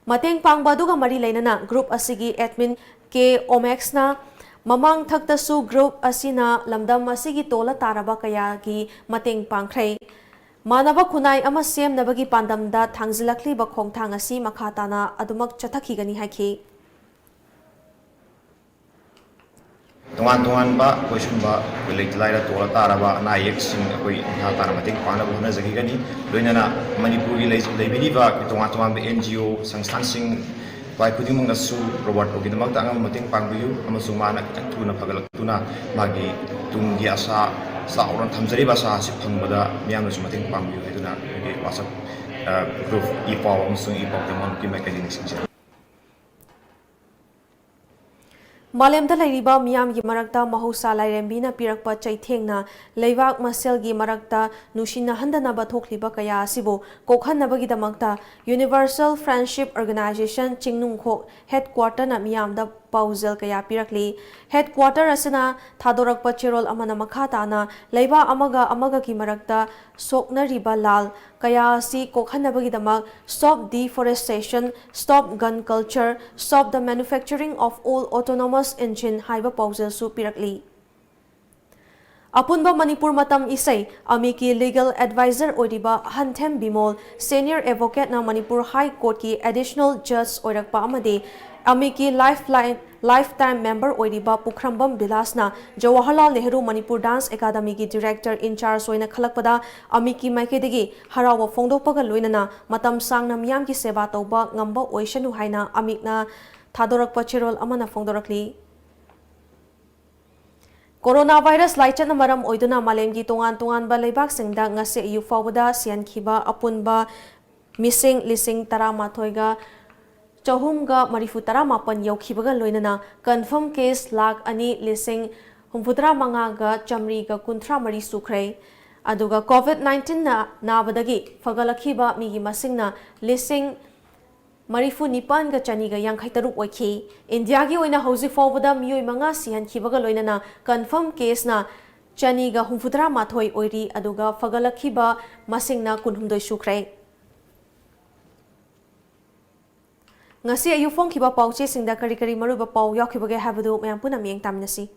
ꯃꯇꯦꯡ ꯄꯥꯡꯕ ꯑꯗꯨꯒ ꯃꯔꯤ ꯂꯩꯅꯅ group ꯑꯁꯤꯒꯤ admin ꯀꯦ ꯑꯣꯃꯦꯛꯁꯅ ꯃꯃꯥꯡ ꯊꯛꯇꯁꯨ group ꯑꯁꯤꯅ ꯂꯝꯗꯝ ꯑꯁꯤꯒꯤ ꯇꯣꯜꯂ ꯇꯥꯔꯕ ꯀꯌꯥꯒꯤ ꯃꯇꯦꯡ ꯄꯥꯡꯈ꯭ꯔꯦ꯫ ꯃꯥꯟꯅꯕ ꯈꯨꯟꯅꯥꯏ ꯑꯃ ꯁꯦꯝꯅꯕꯒꯤ ꯄꯥꯟꯗꯝꯗ ꯊꯥꯡꯖꯤꯜꯂꯛꯂꯤꯕ ꯈꯣꯡꯊꯥꯡ ꯑꯁꯤ ꯃꯈꯥ ꯇꯥꯅ ꯑꯗꯨꯃꯛ ꯆꯠꯊꯈꯤꯒꯅꯤ ꯍꯥꯏꯈꯤ꯫ ꯇꯣꯉꯥꯟ ꯇꯣꯉꯥꯟꯕ ꯑꯩꯈꯣꯏ ꯁꯨꯝꯕ ꯑꯩꯈꯣꯏ ꯂꯩꯇ ꯂꯥꯏꯔ ꯇꯣꯜꯂ ꯇꯥꯔꯕ ꯑꯅꯥ ꯑꯌꯦꯛꯁꯤꯡ ꯑꯩꯈꯣꯏ ꯃꯈꯥ ꯇꯥꯅ ꯃꯇꯦꯡ ꯄꯥꯡꯅꯕ ꯍꯣꯠꯅꯖꯈꯤꯒꯅꯤ꯫ ꯂꯣꯏꯅꯅ ꯃꯅꯤꯄꯨꯔꯒꯤ ꯂꯩ-, ꯂꯩꯕꯤꯔꯤꯕ ꯑꯩꯈꯣꯏ ꯇꯣꯉꯥꯟ ꯇꯣꯉꯥꯟꯕ NGO ꯁꯪꯁꯊꯥꯟꯁꯤꯡ ꯈ꯭ꯋꯥꯏ ꯈꯨꯗꯤꯡꯃꯛꯅꯁꯨ ꯔꯣꯕꯥꯔꯇꯣꯒꯤꯗꯃꯛꯇ ꯑꯉꯝꯕ ꯃꯇꯦꯡ ꯄꯥꯡꯕꯤꯌꯨ ꯑꯃꯁꯨꯡ ꯃꯥꯅ ꯈꯤꯇꯪ ꯊꯨꯅ ꯐꯒꯠꯂꯛꯇꯨꯅ ꯃꯥꯒꯤ ꯇꯨꯡꯒꯤ ꯑꯁꯥ, ꯆꯥꯎꯔ ꯊꯝꯖꯔꯤꯕ ꯑꯁꯥ ꯑꯁꯤ ꯐꯪꯕꯗ ꯃꯤꯌꯥꯝꯅꯁꯨ ꯃꯇꯦꯡ ꯄꯥꯡꯕꯤꯌꯨ ꯍꯥꯏꯗꯨꯅ ꯑꯩꯈꯣꯏꯒꯤ WhatsApp, ꯑ, group ꯏ ꯄꯥꯎ ꯑꯃꯁꯨꯡ ꯏ ꯄꯥꯎ ꯇꯦꯡꯕꯥꯡꯒꯤ ꯃꯥꯏꯀꯩꯗꯒꯤ ꯅꯤꯡꯁꯤꯡꯖꯔꯤ꯫ ꯃꯥꯂꯦꯝꯗ ꯂꯩꯔꯤꯕ ꯃꯤꯌꯥꯝꯒꯤ ꯃꯔꯛꯇ ꯃꯍꯧꯁꯥ ꯂꯥꯏꯔꯦꯝꯕꯤꯅ ꯄꯤꯔꯛꯄ ꯆꯩꯊꯦꯡꯅ ꯂꯩꯕꯥꯛ ꯃꯁꯦꯜꯒꯤ ꯃꯔꯛꯇ ꯅꯨꯡꯁꯤꯅꯍꯟꯗꯅꯕ ꯊꯣꯛꯂꯤꯕ ꯀꯌꯥ ꯑꯁꯤꯕꯨ ꯀꯣꯛꯍꯟꯅꯕꯒꯤꯗꯃꯛꯇ Universal Friendship Organization ꯆꯤꯡꯅꯨꯡꯈꯣꯛ headquarterꯅ ꯃꯤꯌꯥꯝꯗ ꯄꯥꯎꯖꯦꯜ ꯀꯌꯥ ꯄꯤꯔꯛꯂꯤ꯫ Headquarter ꯑꯁꯤꯅ ꯊꯥꯗꯣꯔꯛꯄ ꯆꯦꯔꯣꯜ ꯑꯃꯅ ꯃꯈꯥ ꯇꯥꯅ ꯂꯩꯕꯥꯛ ꯑꯃꯒ ꯑꯃꯒꯒꯤ ꯃꯔꯛꯇ ꯁꯣꯛꯅꯔꯤꯕ ꯂꯥꯜ ꯀꯌꯥ ꯑꯁꯤ ꯀꯣꯛꯍꯟꯅꯕꯒꯤꯗꯃꯛ Stop Deforestation, Stop Gun Culture, Stop the Manufacturing of All Autonomous Engine ꯍꯥꯏꯕ ꯄꯥꯎꯖꯦꯜꯁꯨ ꯄꯤꯔꯛꯂꯤ꯫ ꯑꯄꯨꯟꯕ ꯃꯅꯤꯄꯨꯔ ꯃꯇꯝ ꯏꯁꯩ ꯑꯃꯤꯛꯀꯤ legal advisor ꯑꯣꯏꯔꯤꯕ ꯍꯟꯊꯦꯝ Bimol, senior advocateꯅ Manipur High Courtꯀꯤ additional judge ꯑꯣꯏꯔꯛꯄ ꯑꯃꯗꯤ ꯑꯃꯤꯛꯀꯤ lifeline, lifetime member ꯑꯣꯏꯔꯤꯕ ꯄꯨꯈ꯭ꯔꯝꯕꯝ ꯕꯤꯂꯥꯁꯅ Jawaharlal Nehru Manipur dance academyꯒꯤ director in charge ꯑꯣꯏꯅ ꯈꯜꯂꯛꯄꯗ ꯑꯃꯤꯛꯀꯤ ꯃꯥꯏꯀꯩꯗꯒꯤ ꯍꯔꯥꯎꯕ ꯐꯣꯡꯗꯣꯛꯄꯒ ꯂꯣꯏꯅꯅ ꯃꯇꯝ ꯁꯥꯡꯅ ꯃꯤꯌꯥꯝꯒꯤ ꯁꯦꯕꯥ ꯇꯧꯕ ꯉꯝꯕ ꯑꯣꯏꯁꯅꯨ ꯍꯥꯏꯅ ꯑꯃꯤꯛꯅ ꯊꯥꯗꯣꯔꯛꯄ ꯆꯦꯔꯣꯜ ꯑꯃꯅ ꯐꯣꯡꯗꯣꯔꯛꯂꯤ꯫ Corona virus ꯂꯥꯏꯆꯠꯅ ꯃꯔꯝ ꯑꯣꯏꯗꯨꯅ ꯃꯥꯂꯦꯝꯒꯤ ꯇꯣꯉꯥꯟ ꯇꯣꯉꯥꯟꯕ ꯂꯩꯕꯥꯛꯁꯤꯡꯗ ꯉꯁꯤ ꯑꯌꯨꯛ ꯐꯥꯎꯕꯗ ꯁꯤꯍꯟꯈꯤꯕ ꯑꯄꯨꯟꯕ ꯃꯤꯁꯤꯡ ꯂꯤꯁꯤꯡ ꯇꯔꯥꯃꯥꯊꯣꯏꯒ ꯆꯍꯨꯝꯒ ꯃꯔꯤꯐꯨ ꯇꯔꯥ ꯃꯥꯄꯟ ꯌꯧꯈꯤꯕꯒ ꯂꯣꯏꯅꯅ confirm case ꯂꯥꯈ ꯑꯅꯤ ꯂꯤꯁꯤꯡ ꯍꯨꯝꯐꯨꯇꯔꯥ ꯃꯉꯥꯒ ꯆꯥꯃꯔꯤꯒ ꯀꯨꯟꯊ꯭ꯔꯥ ꯃꯔꯤ ꯁꯨꯈ꯭ꯔꯦ꯫ ꯑꯗꯨꯒ COVID nineteenꯅ ꯅꯥꯕꯗꯒꯤ ꯐꯒꯠꯂꯛꯈꯤꯕ ꯃꯤꯒꯤ ꯃꯁꯤꯡꯅ ꯂꯤꯁꯤꯡ ꯃꯔꯤꯐꯨ ꯅꯤꯄꯥꯟꯒ ꯆꯅꯤꯒ ꯌꯥꯡꯈꯩ ꯇꯔꯨꯛ ꯑꯣꯏꯈꯤ꯫ ꯏꯟꯗꯤꯌꯥꯒꯤ ꯑꯣꯏꯅ ꯍꯧꯖꯤꯛ ꯐꯥꯎꯕꯗ ꯃꯤꯑꯣꯏ ꯃꯉꯥ ꯁꯤꯍꯟꯈꯤꯕꯒ ꯂꯣꯏꯅꯅ confirm caseꯅ ꯆꯅꯤꯒ ꯍꯨꯝꯐꯨꯇꯔꯥ ꯃꯥꯊꯣꯏ ꯑꯣꯏꯔꯤ, ꯑꯗꯨꯒ ꯐꯒꯠꯂꯛꯈꯤꯕ ꯃꯁꯤꯡꯅ ꯀꯨꯟꯍꯨꯝꯗꯣꯏ ꯁꯨꯈ꯭ꯔꯦ꯫ ꯉꯁꯤ ꯑꯌꯨꯛ ꯐꯣꯡꯈꯤꯕ ꯄꯥꯎꯆꯦꯁꯤꯡꯗ ꯀꯔꯤ ꯀꯔꯤ ꯃꯔꯨꯑꯣꯏꯕ ꯄꯥꯎ ꯌꯥꯎꯈꯤꯕꯒꯦ ꯍꯥꯏꯕꯗꯨ ꯃꯌꯥꯝ ꯄꯨꯟꯅ ꯃꯤꯠꯌꯦꯡ ꯇꯥꯃꯤꯟꯅꯁꯤ꯫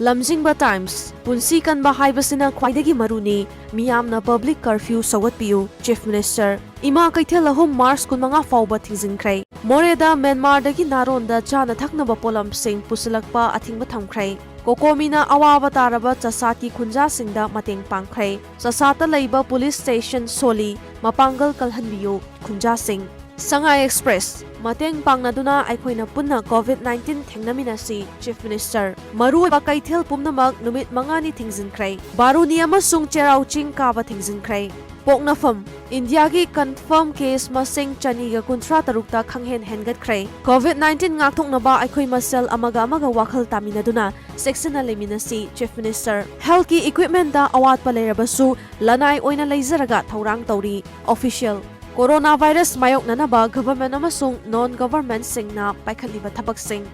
ꯂꯝꯖꯤꯡꯕ ꯇꯥꯏꯝꯁ, ꯄꯨꯟꯁꯤ ꯀꯟꯕ ꯍꯥꯏꯕꯁꯤꯅ ꯈ꯭ꯋꯥꯏꯗꯒꯤ ꯃꯔꯨꯅꯤ, ꯃꯤꯌꯥꯝꯅ public curfew ꯁꯧꯒꯠꯄꯤꯌꯨ, Chief Minister꯫ ꯏꯃꯥ ꯀꯩꯊꯦꯜ ꯑꯍꯨꯝ March ꯀꯨꯟꯃꯉꯥ ꯐꯥꯎꯕ ꯊꯤꯡꯖꯤꯟꯈ꯭ꯔꯦ꯫ ꯃꯣꯔꯦꯗ ꯃ꯭ꯌꯥꯟꯃꯥꯔꯗꯒꯤ ꯅꯥꯔꯣꯟꯗ ꯆꯥꯅ ꯊꯛꯅꯕ ꯄꯣꯠꯂꯝꯁꯤꯡ ꯄꯨꯁꯤꯜꯂꯛꯄ ꯑꯊꯤꯡꯕ ꯊꯝꯈ꯭ꯔꯦ꯫ ꯀꯣꯀꯣꯃꯤꯅ ꯑꯋꯥꯕ ꯇꯥꯔꯕ ꯆꯁꯥꯠꯀꯤ ꯈꯨꯟꯖꯥꯁꯤꯡꯗ ꯃꯇꯦꯡ ꯄꯥꯡꯈ꯭ꯔꯦ꯫ ꯆꯁꯥꯠꯇ ꯂꯩꯕ police station ꯁꯣꯜꯂꯤ, ꯃꯄꯥꯡꯒꯜ ꯀꯜꯍꯟꯕꯤꯌꯨ, ꯈꯨꯟꯖꯥꯁꯤꯡ꯫ ꯁꯉꯥꯏ Express, ꯃꯇꯦꯡ ꯄꯥꯡꯅꯗꯨꯅ ꯑꯩꯈꯣꯏꯅ ꯄꯨꯟꯅ COVID nineteen ꯊꯦꯡꯅꯃꯤꯟꯅꯁꯤ, Chief Minister꯫ ꯃꯔꯨꯑꯣꯏꯕ ꯀꯩꯊꯦꯜ ꯄꯨꯝꯅꯃꯛ ꯅꯨꯃꯤꯠ ꯃꯉꯥꯅꯤ ꯊꯤꯡꯖꯤꯟꯈ꯭ꯔꯦ꯫ ꯕꯥꯔꯨꯅꯤ ꯑꯃꯁꯨꯡ ꯆꯩꯔꯥꯎ ꯆꯤꯡ ꯀꯥꯕ ꯊꯤꯡꯖꯤꯟꯈ꯭ꯔꯦ꯫ ꯄꯣꯛꯅꯐꯝ, ꯏꯟꯗꯤꯌꯥꯒꯤ confirm case ꯃꯁꯤꯡ ꯆꯅꯤꯒ ꯀꯨꯟꯊ꯭ꯔꯥ ꯇꯔꯨꯛꯇ ꯈꯪꯍꯦꯟ ꯍꯦꯟꯒꯠꯈ꯭ꯔꯦ꯫ COVID nineteen ꯉꯥꯛꯊꯣꯛꯅꯕ ꯑꯩꯈꯣꯏ ꯃꯁꯦꯜ ꯑꯃꯒ ꯑꯃꯒ ꯋꯥꯈꯜ ꯇꯥꯃꯤꯟꯅꯗꯨꯅ ꯆꯦꯛꯁꯤꯟꯅ ꯂꯩꯃꯤꯟꯅꯁꯤ, Chief Minister꯫ Healthꯀꯤ equipmentꯇ ꯑꯋꯥꯠꯄ ꯂꯩꯔꯕꯁꯨ ꯂꯅꯥꯏ ꯑꯣꯏꯅ ꯂꯩꯖꯔꯒ ꯊꯧꯔꯥꯡ ꯇꯧꯔꯤ, Official꯫ Coronavirus ꯃꯥꯌꯣꯛꯅꯅꯕ government ꯑꯃꯁꯨꯡ non governmentꯁꯤꯡꯅ ꯄꯥꯏꯈꯠꯂꯤꯕ ꯊꯕꯛꯁꯤꯡ꯫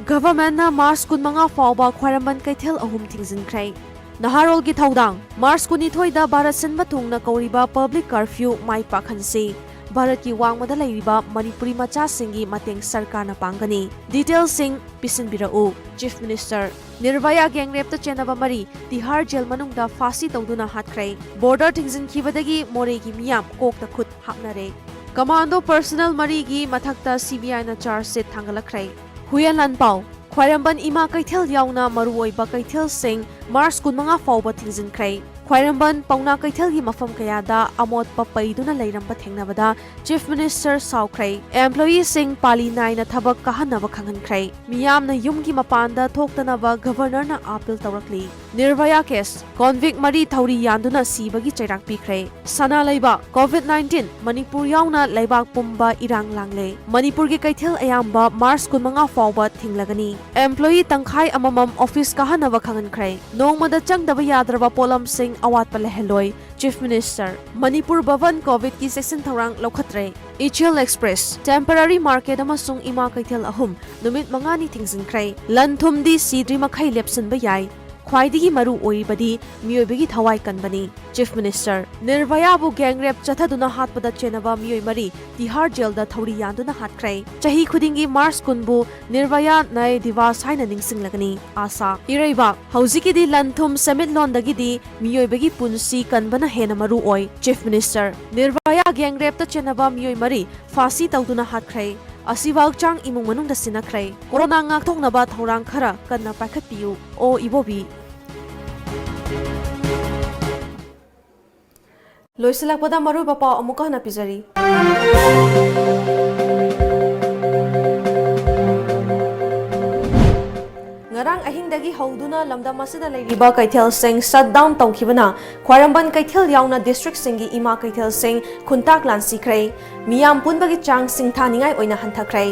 Governmentꯅ March ꯀꯨꯟꯃꯉꯥ ꯐꯥꯎꯕ ꯈ꯭ꯋꯥꯏꯔꯝꯕꯟ ꯀꯩꯊꯦꯜ ꯑꯍꯨꯝ ꯊꯤꯡꯖꯤꯟꯈ꯭ꯔꯦ꯫ ꯅꯍꯥꯔꯣꯜꯒꯤ ꯊꯧꯗꯥꯡ, March ꯀꯨꯟꯅꯤꯊꯣꯏꯗ ꯚꯥꯔꯠ ꯁꯤꯟꯕ ꯊꯨꯡꯅ ꯀꯧꯔꯤꯕ public curfew ꯃꯥꯏ ꯄꯥꯛꯍꯟꯁꯤ꯫ ꯚꯥꯔꯠꯀꯤ ꯋꯥꯡꯃꯗ ꯂꯩꯔꯤꯕ ꯃꯅꯤꯄꯨꯔꯤ ꯃꯆꯥꯁꯤꯡꯒꯤ ꯃꯇꯦꯡ ꯁꯔꯀꯥꯔꯅ ꯄꯥꯡꯒꯅꯤ꯫ Detailꯁꯤꯡ ꯄꯤꯁꯤꯟꯕꯤꯔꯛꯎ, Chief Minister꯫ ꯅꯤꯔꯚꯌꯥ gang rapeꯇ ꯆꯦꯟꯅꯕ ꯃꯔꯤ ꯇꯤꯍꯥꯔ ꯖꯦꯜ ꯃꯅꯨꯡꯗ ꯐꯥꯁꯤ ꯇꯧꯗꯨꯅ ꯍꯥꯠꯈ꯭ꯔꯦ꯫ Border ꯊꯤꯡꯖꯤꯟꯈꯤꯕꯗꯒꯤ ꯃꯣꯔꯦꯒꯤ ꯃꯤꯌꯥꯝ ꯀꯣꯛꯇ ꯈꯨꯠ ꯍꯥꯞꯅꯔꯦ꯫ Commando personnel ꯃꯔꯤꯒꯤ ꯃꯊꯛꯇ CBIꯅ charge sheet ꯊꯥꯡꯒꯠꯂꯛꯈ꯭ꯔꯦ꯫ ꯍꯨꯏꯌꯦꯟ ꯂꯥꯟꯄꯥꯎ, ꯈ꯭ꯋꯥꯏꯔꯝꯕꯟ ꯏꯃꯥ ꯀꯩꯊꯦꯜ ꯌꯥꯎꯅ ꯃꯔꯨꯑꯣꯏꯕ ꯀꯩꯊꯦꯜꯁꯤꯡ March ꯀꯨꯟꯃꯉꯥ ꯐꯥꯎꯕ ꯊꯤꯡꯖꯤꯟꯈ꯭ꯔꯦ꯫ ꯈ꯭ꯋꯥꯏꯔꯝꯕꯟ ꯄꯥꯎꯅꯥ ꯀꯩꯊꯦꯜꯒꯤ ꯃꯐꯝ ꯀꯌꯥꯗ ꯑꯃꯣꯠꯄ ꯄꯩꯗꯨꯅ ꯂꯩꯔꯝꯕ ꯊꯦꯡꯅꯕꯗ Chief Minister ꯁꯥꯎꯈ꯭ꯔꯦ꯫ Employeeꯁꯤꯡ ꯄꯥꯂꯤ ꯅꯥꯏꯅ ꯊꯕꯛ ꯀꯥꯍꯟꯅꯕ ꯈꯪꯍꯟꯈ꯭ꯔꯦ꯫ ꯃꯤꯌꯥꯝꯅ ꯌꯨꯝꯒꯤ ꯃꯄꯥꯟꯗ ꯊꯣꯛꯇꯅꯕ Governorꯅ appeal ꯇꯧꯔꯛꯂꯤ꯫ ꯅꯤꯔꯚꯌꯥ ꯀꯦꯁ, ꯀꯣꯟꯚꯤꯛ ꯃꯔꯤ ꯊꯧꯔꯤ ꯌꯥꯟꯗꯨꯅ ꯁꯤꯕꯒꯤ ꯆꯩꯔꯥꯛ ꯄꯤꯈ꯭ꯔꯦ꯫ ꯁꯅꯥ ꯂꯩꯕꯥꯛ, ꯀꯣꯚꯤꯗ ꯅꯥꯏꯟꯇꯤꯟ ꯃꯅꯤꯄꯨꯔ ꯌꯥꯎꯅ ꯂꯩꯕꯥꯛ ꯄꯨꯝꯕ ꯏꯔꯥꯡ ꯂꯥꯡꯂꯦ꯫ ꯃꯅꯤꯄꯨꯔꯒꯤ ꯀꯩꯊꯦꯜ ꯑꯌꯥꯝꯕ ꯃꯥꯔꯆ ꯀꯨꯟꯃꯉꯥ ꯐꯥꯎꯕ ꯊꯤꯡꯂꯒꯅꯤ꯫ ꯑꯦꯝꯄ꯭ꯂꯣꯌꯤ ꯇꯪꯈꯥꯏ ꯑꯃꯃꯝ ꯑꯣꯐꯤꯁ ꯀꯥꯍꯟꯅꯕ ꯈꯪꯍꯟꯈ꯭ꯔꯦ꯫ ꯅꯣꯡꯃꯗ ꯆꯪꯗꯕ ꯌꯥꯗ꯭ꯔꯕ ꯄꯣꯠꯂꯝꯁꯤꯡ ꯑꯋꯥꯠꯄ ꯂꯩꯍꯜꯂꯣꯏ꯫ Chief minister. ꯃꯅꯤꯄꯨꯔ ꯚꯕꯟ ꯀꯣꯚꯤꯗꯀꯤ ꯆꯦꯛꯁꯤꯟ ꯊꯧꯔꯥꯡ ꯂꯧꯈꯠꯇ꯭ꯔꯦ꯫ ꯏꯆꯦꯜ ꯑꯦꯛꯁꯄ꯭ꯔꯦꯁ, ꯇꯦꯝꯄꯔꯔꯤ ꯃꯥꯔꯀꯦꯠ ꯑꯃꯁꯨꯡ ꯏꯃꯥ ꯀꯩꯊꯦꯜ ꯑꯍꯨꯝ ꯅꯨꯃꯤꯠ ꯃꯉꯥꯅꯤ ꯊꯤꯡꯖꯤꯟꯈ꯭ꯔꯦ꯫ ꯂꯟ ꯊꯨꯝꯗꯤ ꯁꯤꯗ꯭ꯔꯤ ꯃꯈꯩ ꯂꯦꯞꯁꯤꯟꯕ ꯌꯥꯏ꯫ ꯈ꯭ꯋꯥꯏꯗꯒꯤ ꯃꯔꯨ ꯑꯣꯏꯔꯤꯕꯗꯤ ꯃꯤꯑꯣꯏꯕꯒꯤ ꯊꯋꯥꯏ ꯀꯟꯕꯅꯤ꯫ Chief minister. ꯅꯤꯔꯚꯌꯥꯕꯨ ꯒꯦꯡ ꯔꯦꯞ ꯆꯠꯊꯗꯨꯅ ꯍꯥꯠꯄꯗ ꯆꯦꯟꯅꯕ ꯃꯤꯑꯣꯏ ꯃꯔꯤ ꯇꯤꯍꯥꯔ ꯖꯦꯜꯗ ꯊꯧꯔꯤ ꯌꯥꯟꯗꯨꯅ ꯍꯥꯠꯈ꯭ꯔꯦ꯫ ꯆꯍꯤ ꯈꯨꯗꯤꯡꯒꯤ ꯃꯥꯔꯆ ꯀꯨꯟꯕꯨ ꯅꯤꯔꯚꯌꯥ ꯅꯌ ꯗꯤꯚꯥꯁ ꯍꯥꯏꯅ ꯅꯤꯡꯁꯤꯡꯂꯒꯅꯤ꯫ ꯑꯥꯁꯥ꯫ ꯏꯔꯩꯕꯥꯛ, ꯍꯧꯖꯤꯛꯀꯤꯗꯤ ꯂꯟ ꯊꯨꯝ ꯁꯦꯟꯃꯤꯠꯂꯣꯟꯗꯒꯤꯗꯤ ꯃꯤꯑꯣꯏꯕꯒꯤ ꯄꯨꯟꯁꯤ ꯀꯟꯕꯅ ꯍꯦꯟꯅ ꯃꯔꯨ ꯑꯣꯏ꯫ Chief minister. ꯅꯤꯔꯚꯌꯥ ꯒꯦꯡ ꯔꯦꯞꯇ ꯆꯦꯟꯅꯕ ꯃꯤꯑꯣꯏ ꯃꯔꯤ ꯐꯥꯁꯤ ꯇꯧꯗꯨꯅ ꯍꯥꯠꯈ꯭ꯔꯦ꯫ ꯑꯁꯤꯕꯨ ꯍꯛꯆꯥꯡ ꯏꯃꯨꯡ ꯃꯅꯨꯡꯗ ꯁꯤꯟꯅꯈ꯭ꯔꯦ꯫ ꯀꯣꯔꯣꯅꯥ ꯉꯥꯛꯊꯣꯛꯅꯕ ꯊꯧꯔꯥꯡ ꯈꯔ ꯀꯟꯅ ꯄꯥꯏꯈꯠꯄꯤꯌꯨ꯫ ꯑꯣ ꯏꯕꯣꯕꯤ꯫ ꯂꯣꯏꯁꯤꯜꯂꯛꯄꯗ ꯃꯔꯨꯑꯣꯏꯕ ꯄꯥꯎ ꯑꯃꯨꯛꯀ ꯍꯟꯅ ꯄꯤꯖꯔꯤ꯫ ꯉꯔꯥꯡ ꯑꯍꯤꯡꯗꯒꯤ ꯍꯧꯗꯨꯅ ꯂꯝꯗꯝ ꯑꯁꯤꯗ ꯂꯩꯔꯤꯕ ꯀꯩꯊꯦꯜꯁꯤꯡ ꯁꯠ ꯗꯥꯎꯟ ꯇꯧꯈꯤꯕꯅ ꯈ꯭ꯋꯥꯏꯔꯝꯕꯟ ꯀꯩꯊꯦꯜ ꯌꯥꯎꯅ ꯗꯤꯁꯇ꯭ꯔꯤꯛꯁꯤꯡꯒꯤ ꯏꯃꯥ ꯀꯩꯊꯦꯜꯁꯤꯡ ꯈꯨꯟꯇꯥꯛ ꯂꯥꯟꯁꯤꯈ꯭ꯔꯦ꯫ ꯃꯤꯌꯥꯝ ꯄꯨꯟꯕꯒꯤ ꯆꯥꯡ ꯁꯤꯡꯊꯥꯅꯤꯡꯉꯥꯏ ꯑꯣꯏꯅ ꯍꯟꯊꯈ꯭ꯔꯦ꯫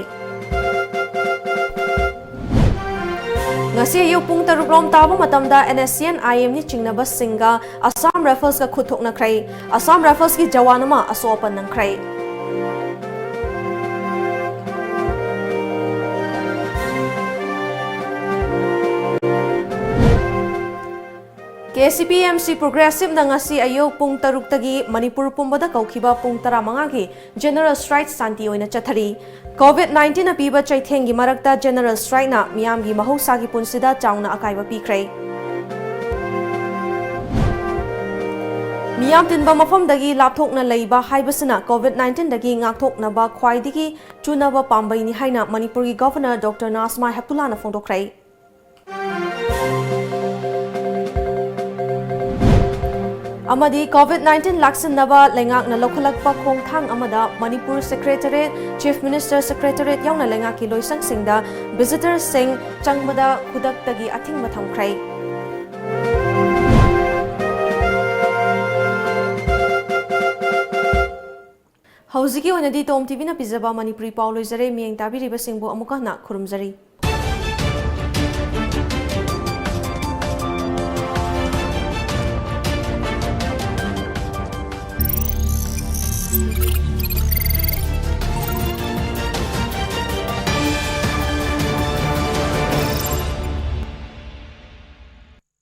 ꯉꯁꯤ ꯑꯌꯨꯛ ꯄꯨꯡ ꯇꯔꯨꯛ ꯔꯣꯝ ꯇꯥꯕ ꯃꯇꯝꯗ NSCN IMꯅꯤ ꯆꯤꯡꯅꯕꯁꯤꯡꯒ ꯑꯁꯥꯝ ꯔꯥꯏꯐꯜꯁꯀ ꯈꯨꯠ ꯊꯣꯛꯅꯈ꯭ꯔꯦ꯫ ꯑꯁꯥꯝ ꯔꯥꯏꯐꯜꯁꯀꯤ ꯖꯋꯥꯟ ꯑꯃ ꯑꯁꯣꯛ ꯑꯄꯟ ꯅꯪꯈ꯭ꯔꯦ꯫ KCP-MC Progressiveꯅ ꯉꯁꯤ ꯑꯌꯨꯛ ꯄꯨꯡ ꯇꯔꯨꯛꯇꯒꯤ ꯃꯅꯤꯄꯨꯔ ꯄꯨꯝꯕꯗ ꯀꯧꯈꯤꯕ ꯄꯨꯡ ꯇꯔꯥꯃꯉꯥꯒꯤ General Strike ꯁꯥꯟꯇꯤ ꯑꯣꯏꯅ ꯆꯠꯊꯔꯤ꯫ COVID nineteen ꯅ ꯄꯤꯕ ꯆꯩꯊꯦꯡꯒꯤ ꯃꯔꯛꯇ General Strikeꯅ ꯃꯤꯌꯥꯝꯒꯤ ꯃꯍꯧꯁꯥꯒꯤ ꯄꯨꯟꯁꯤꯗ ꯆꯥꯎꯅ ꯑꯀꯥꯏꯕ ꯄꯤꯈ꯭ꯔꯦ꯫ ꯃꯤꯌꯥꯝ ꯇꯤꯟꯕ ꯃꯐꯝꯗꯒꯤ ꯂꯥꯞꯊꯣꯛꯅ ꯂꯩꯕ ꯍꯥꯏꯕꯁꯤꯅ COVID nineteen ꯗꯒꯤ ꯉꯥꯛꯊꯣꯛꯅꯕ ꯈ꯭ꯋꯥꯏꯗꯒꯤ ꯆꯨꯅꯕ ꯄꯥꯝꯕꯩꯅꯤ ꯍꯥꯏꯅ ꯃꯅꯤꯄꯨꯔꯒꯤ Governor Doctor ꯅꯥꯖꯃꯥ ꯍꯦꯞꯇꯨꯂꯥꯅ ꯐꯣꯡꯗꯣꯛꯈ꯭ꯔꯦ꯫ ꯑꯃꯗꯤ COVID nineteen ꯂꯥꯛꯁꯤꯟꯅꯕ ꯂꯩꯉꯥꯛꯅ ꯂꯧꯈꯠꯂꯛꯄ ꯈꯣꯡꯊꯥꯡ ꯑꯃꯗ Manipur Secretariat, Chief Minister Secretariat ꯌꯥꯎꯅ ꯂꯩꯉꯥꯛꯀꯤ ꯂꯣꯏꯁꯪꯁꯤꯡꯗ visitorꯁꯤꯡ ꯆꯪꯕꯗ ꯈꯨꯗꯛꯇꯒꯤ ꯑꯊꯤꯡꯕ ꯊꯝꯈ꯭ꯔꯦ꯫ ꯍꯧꯖꯤꯛꯀꯤ ꯑꯣꯏꯅꯗꯤ ꯇꯣꯝ ꯇꯤꯚꯤꯅ ꯄꯤꯖꯕ ꯃꯅꯤꯄꯨꯔꯤ ꯄꯥꯎ ꯂꯣꯏꯖꯔꯦ꯫ ꯃꯤꯠꯌꯦꯡ ꯇꯥꯕꯤꯔꯤꯕꯁꯤꯡꯕꯨ ꯑꯃꯨꯛꯀ ꯍꯟꯅ ꯈꯨꯔꯨꯝꯖꯔꯤ꯫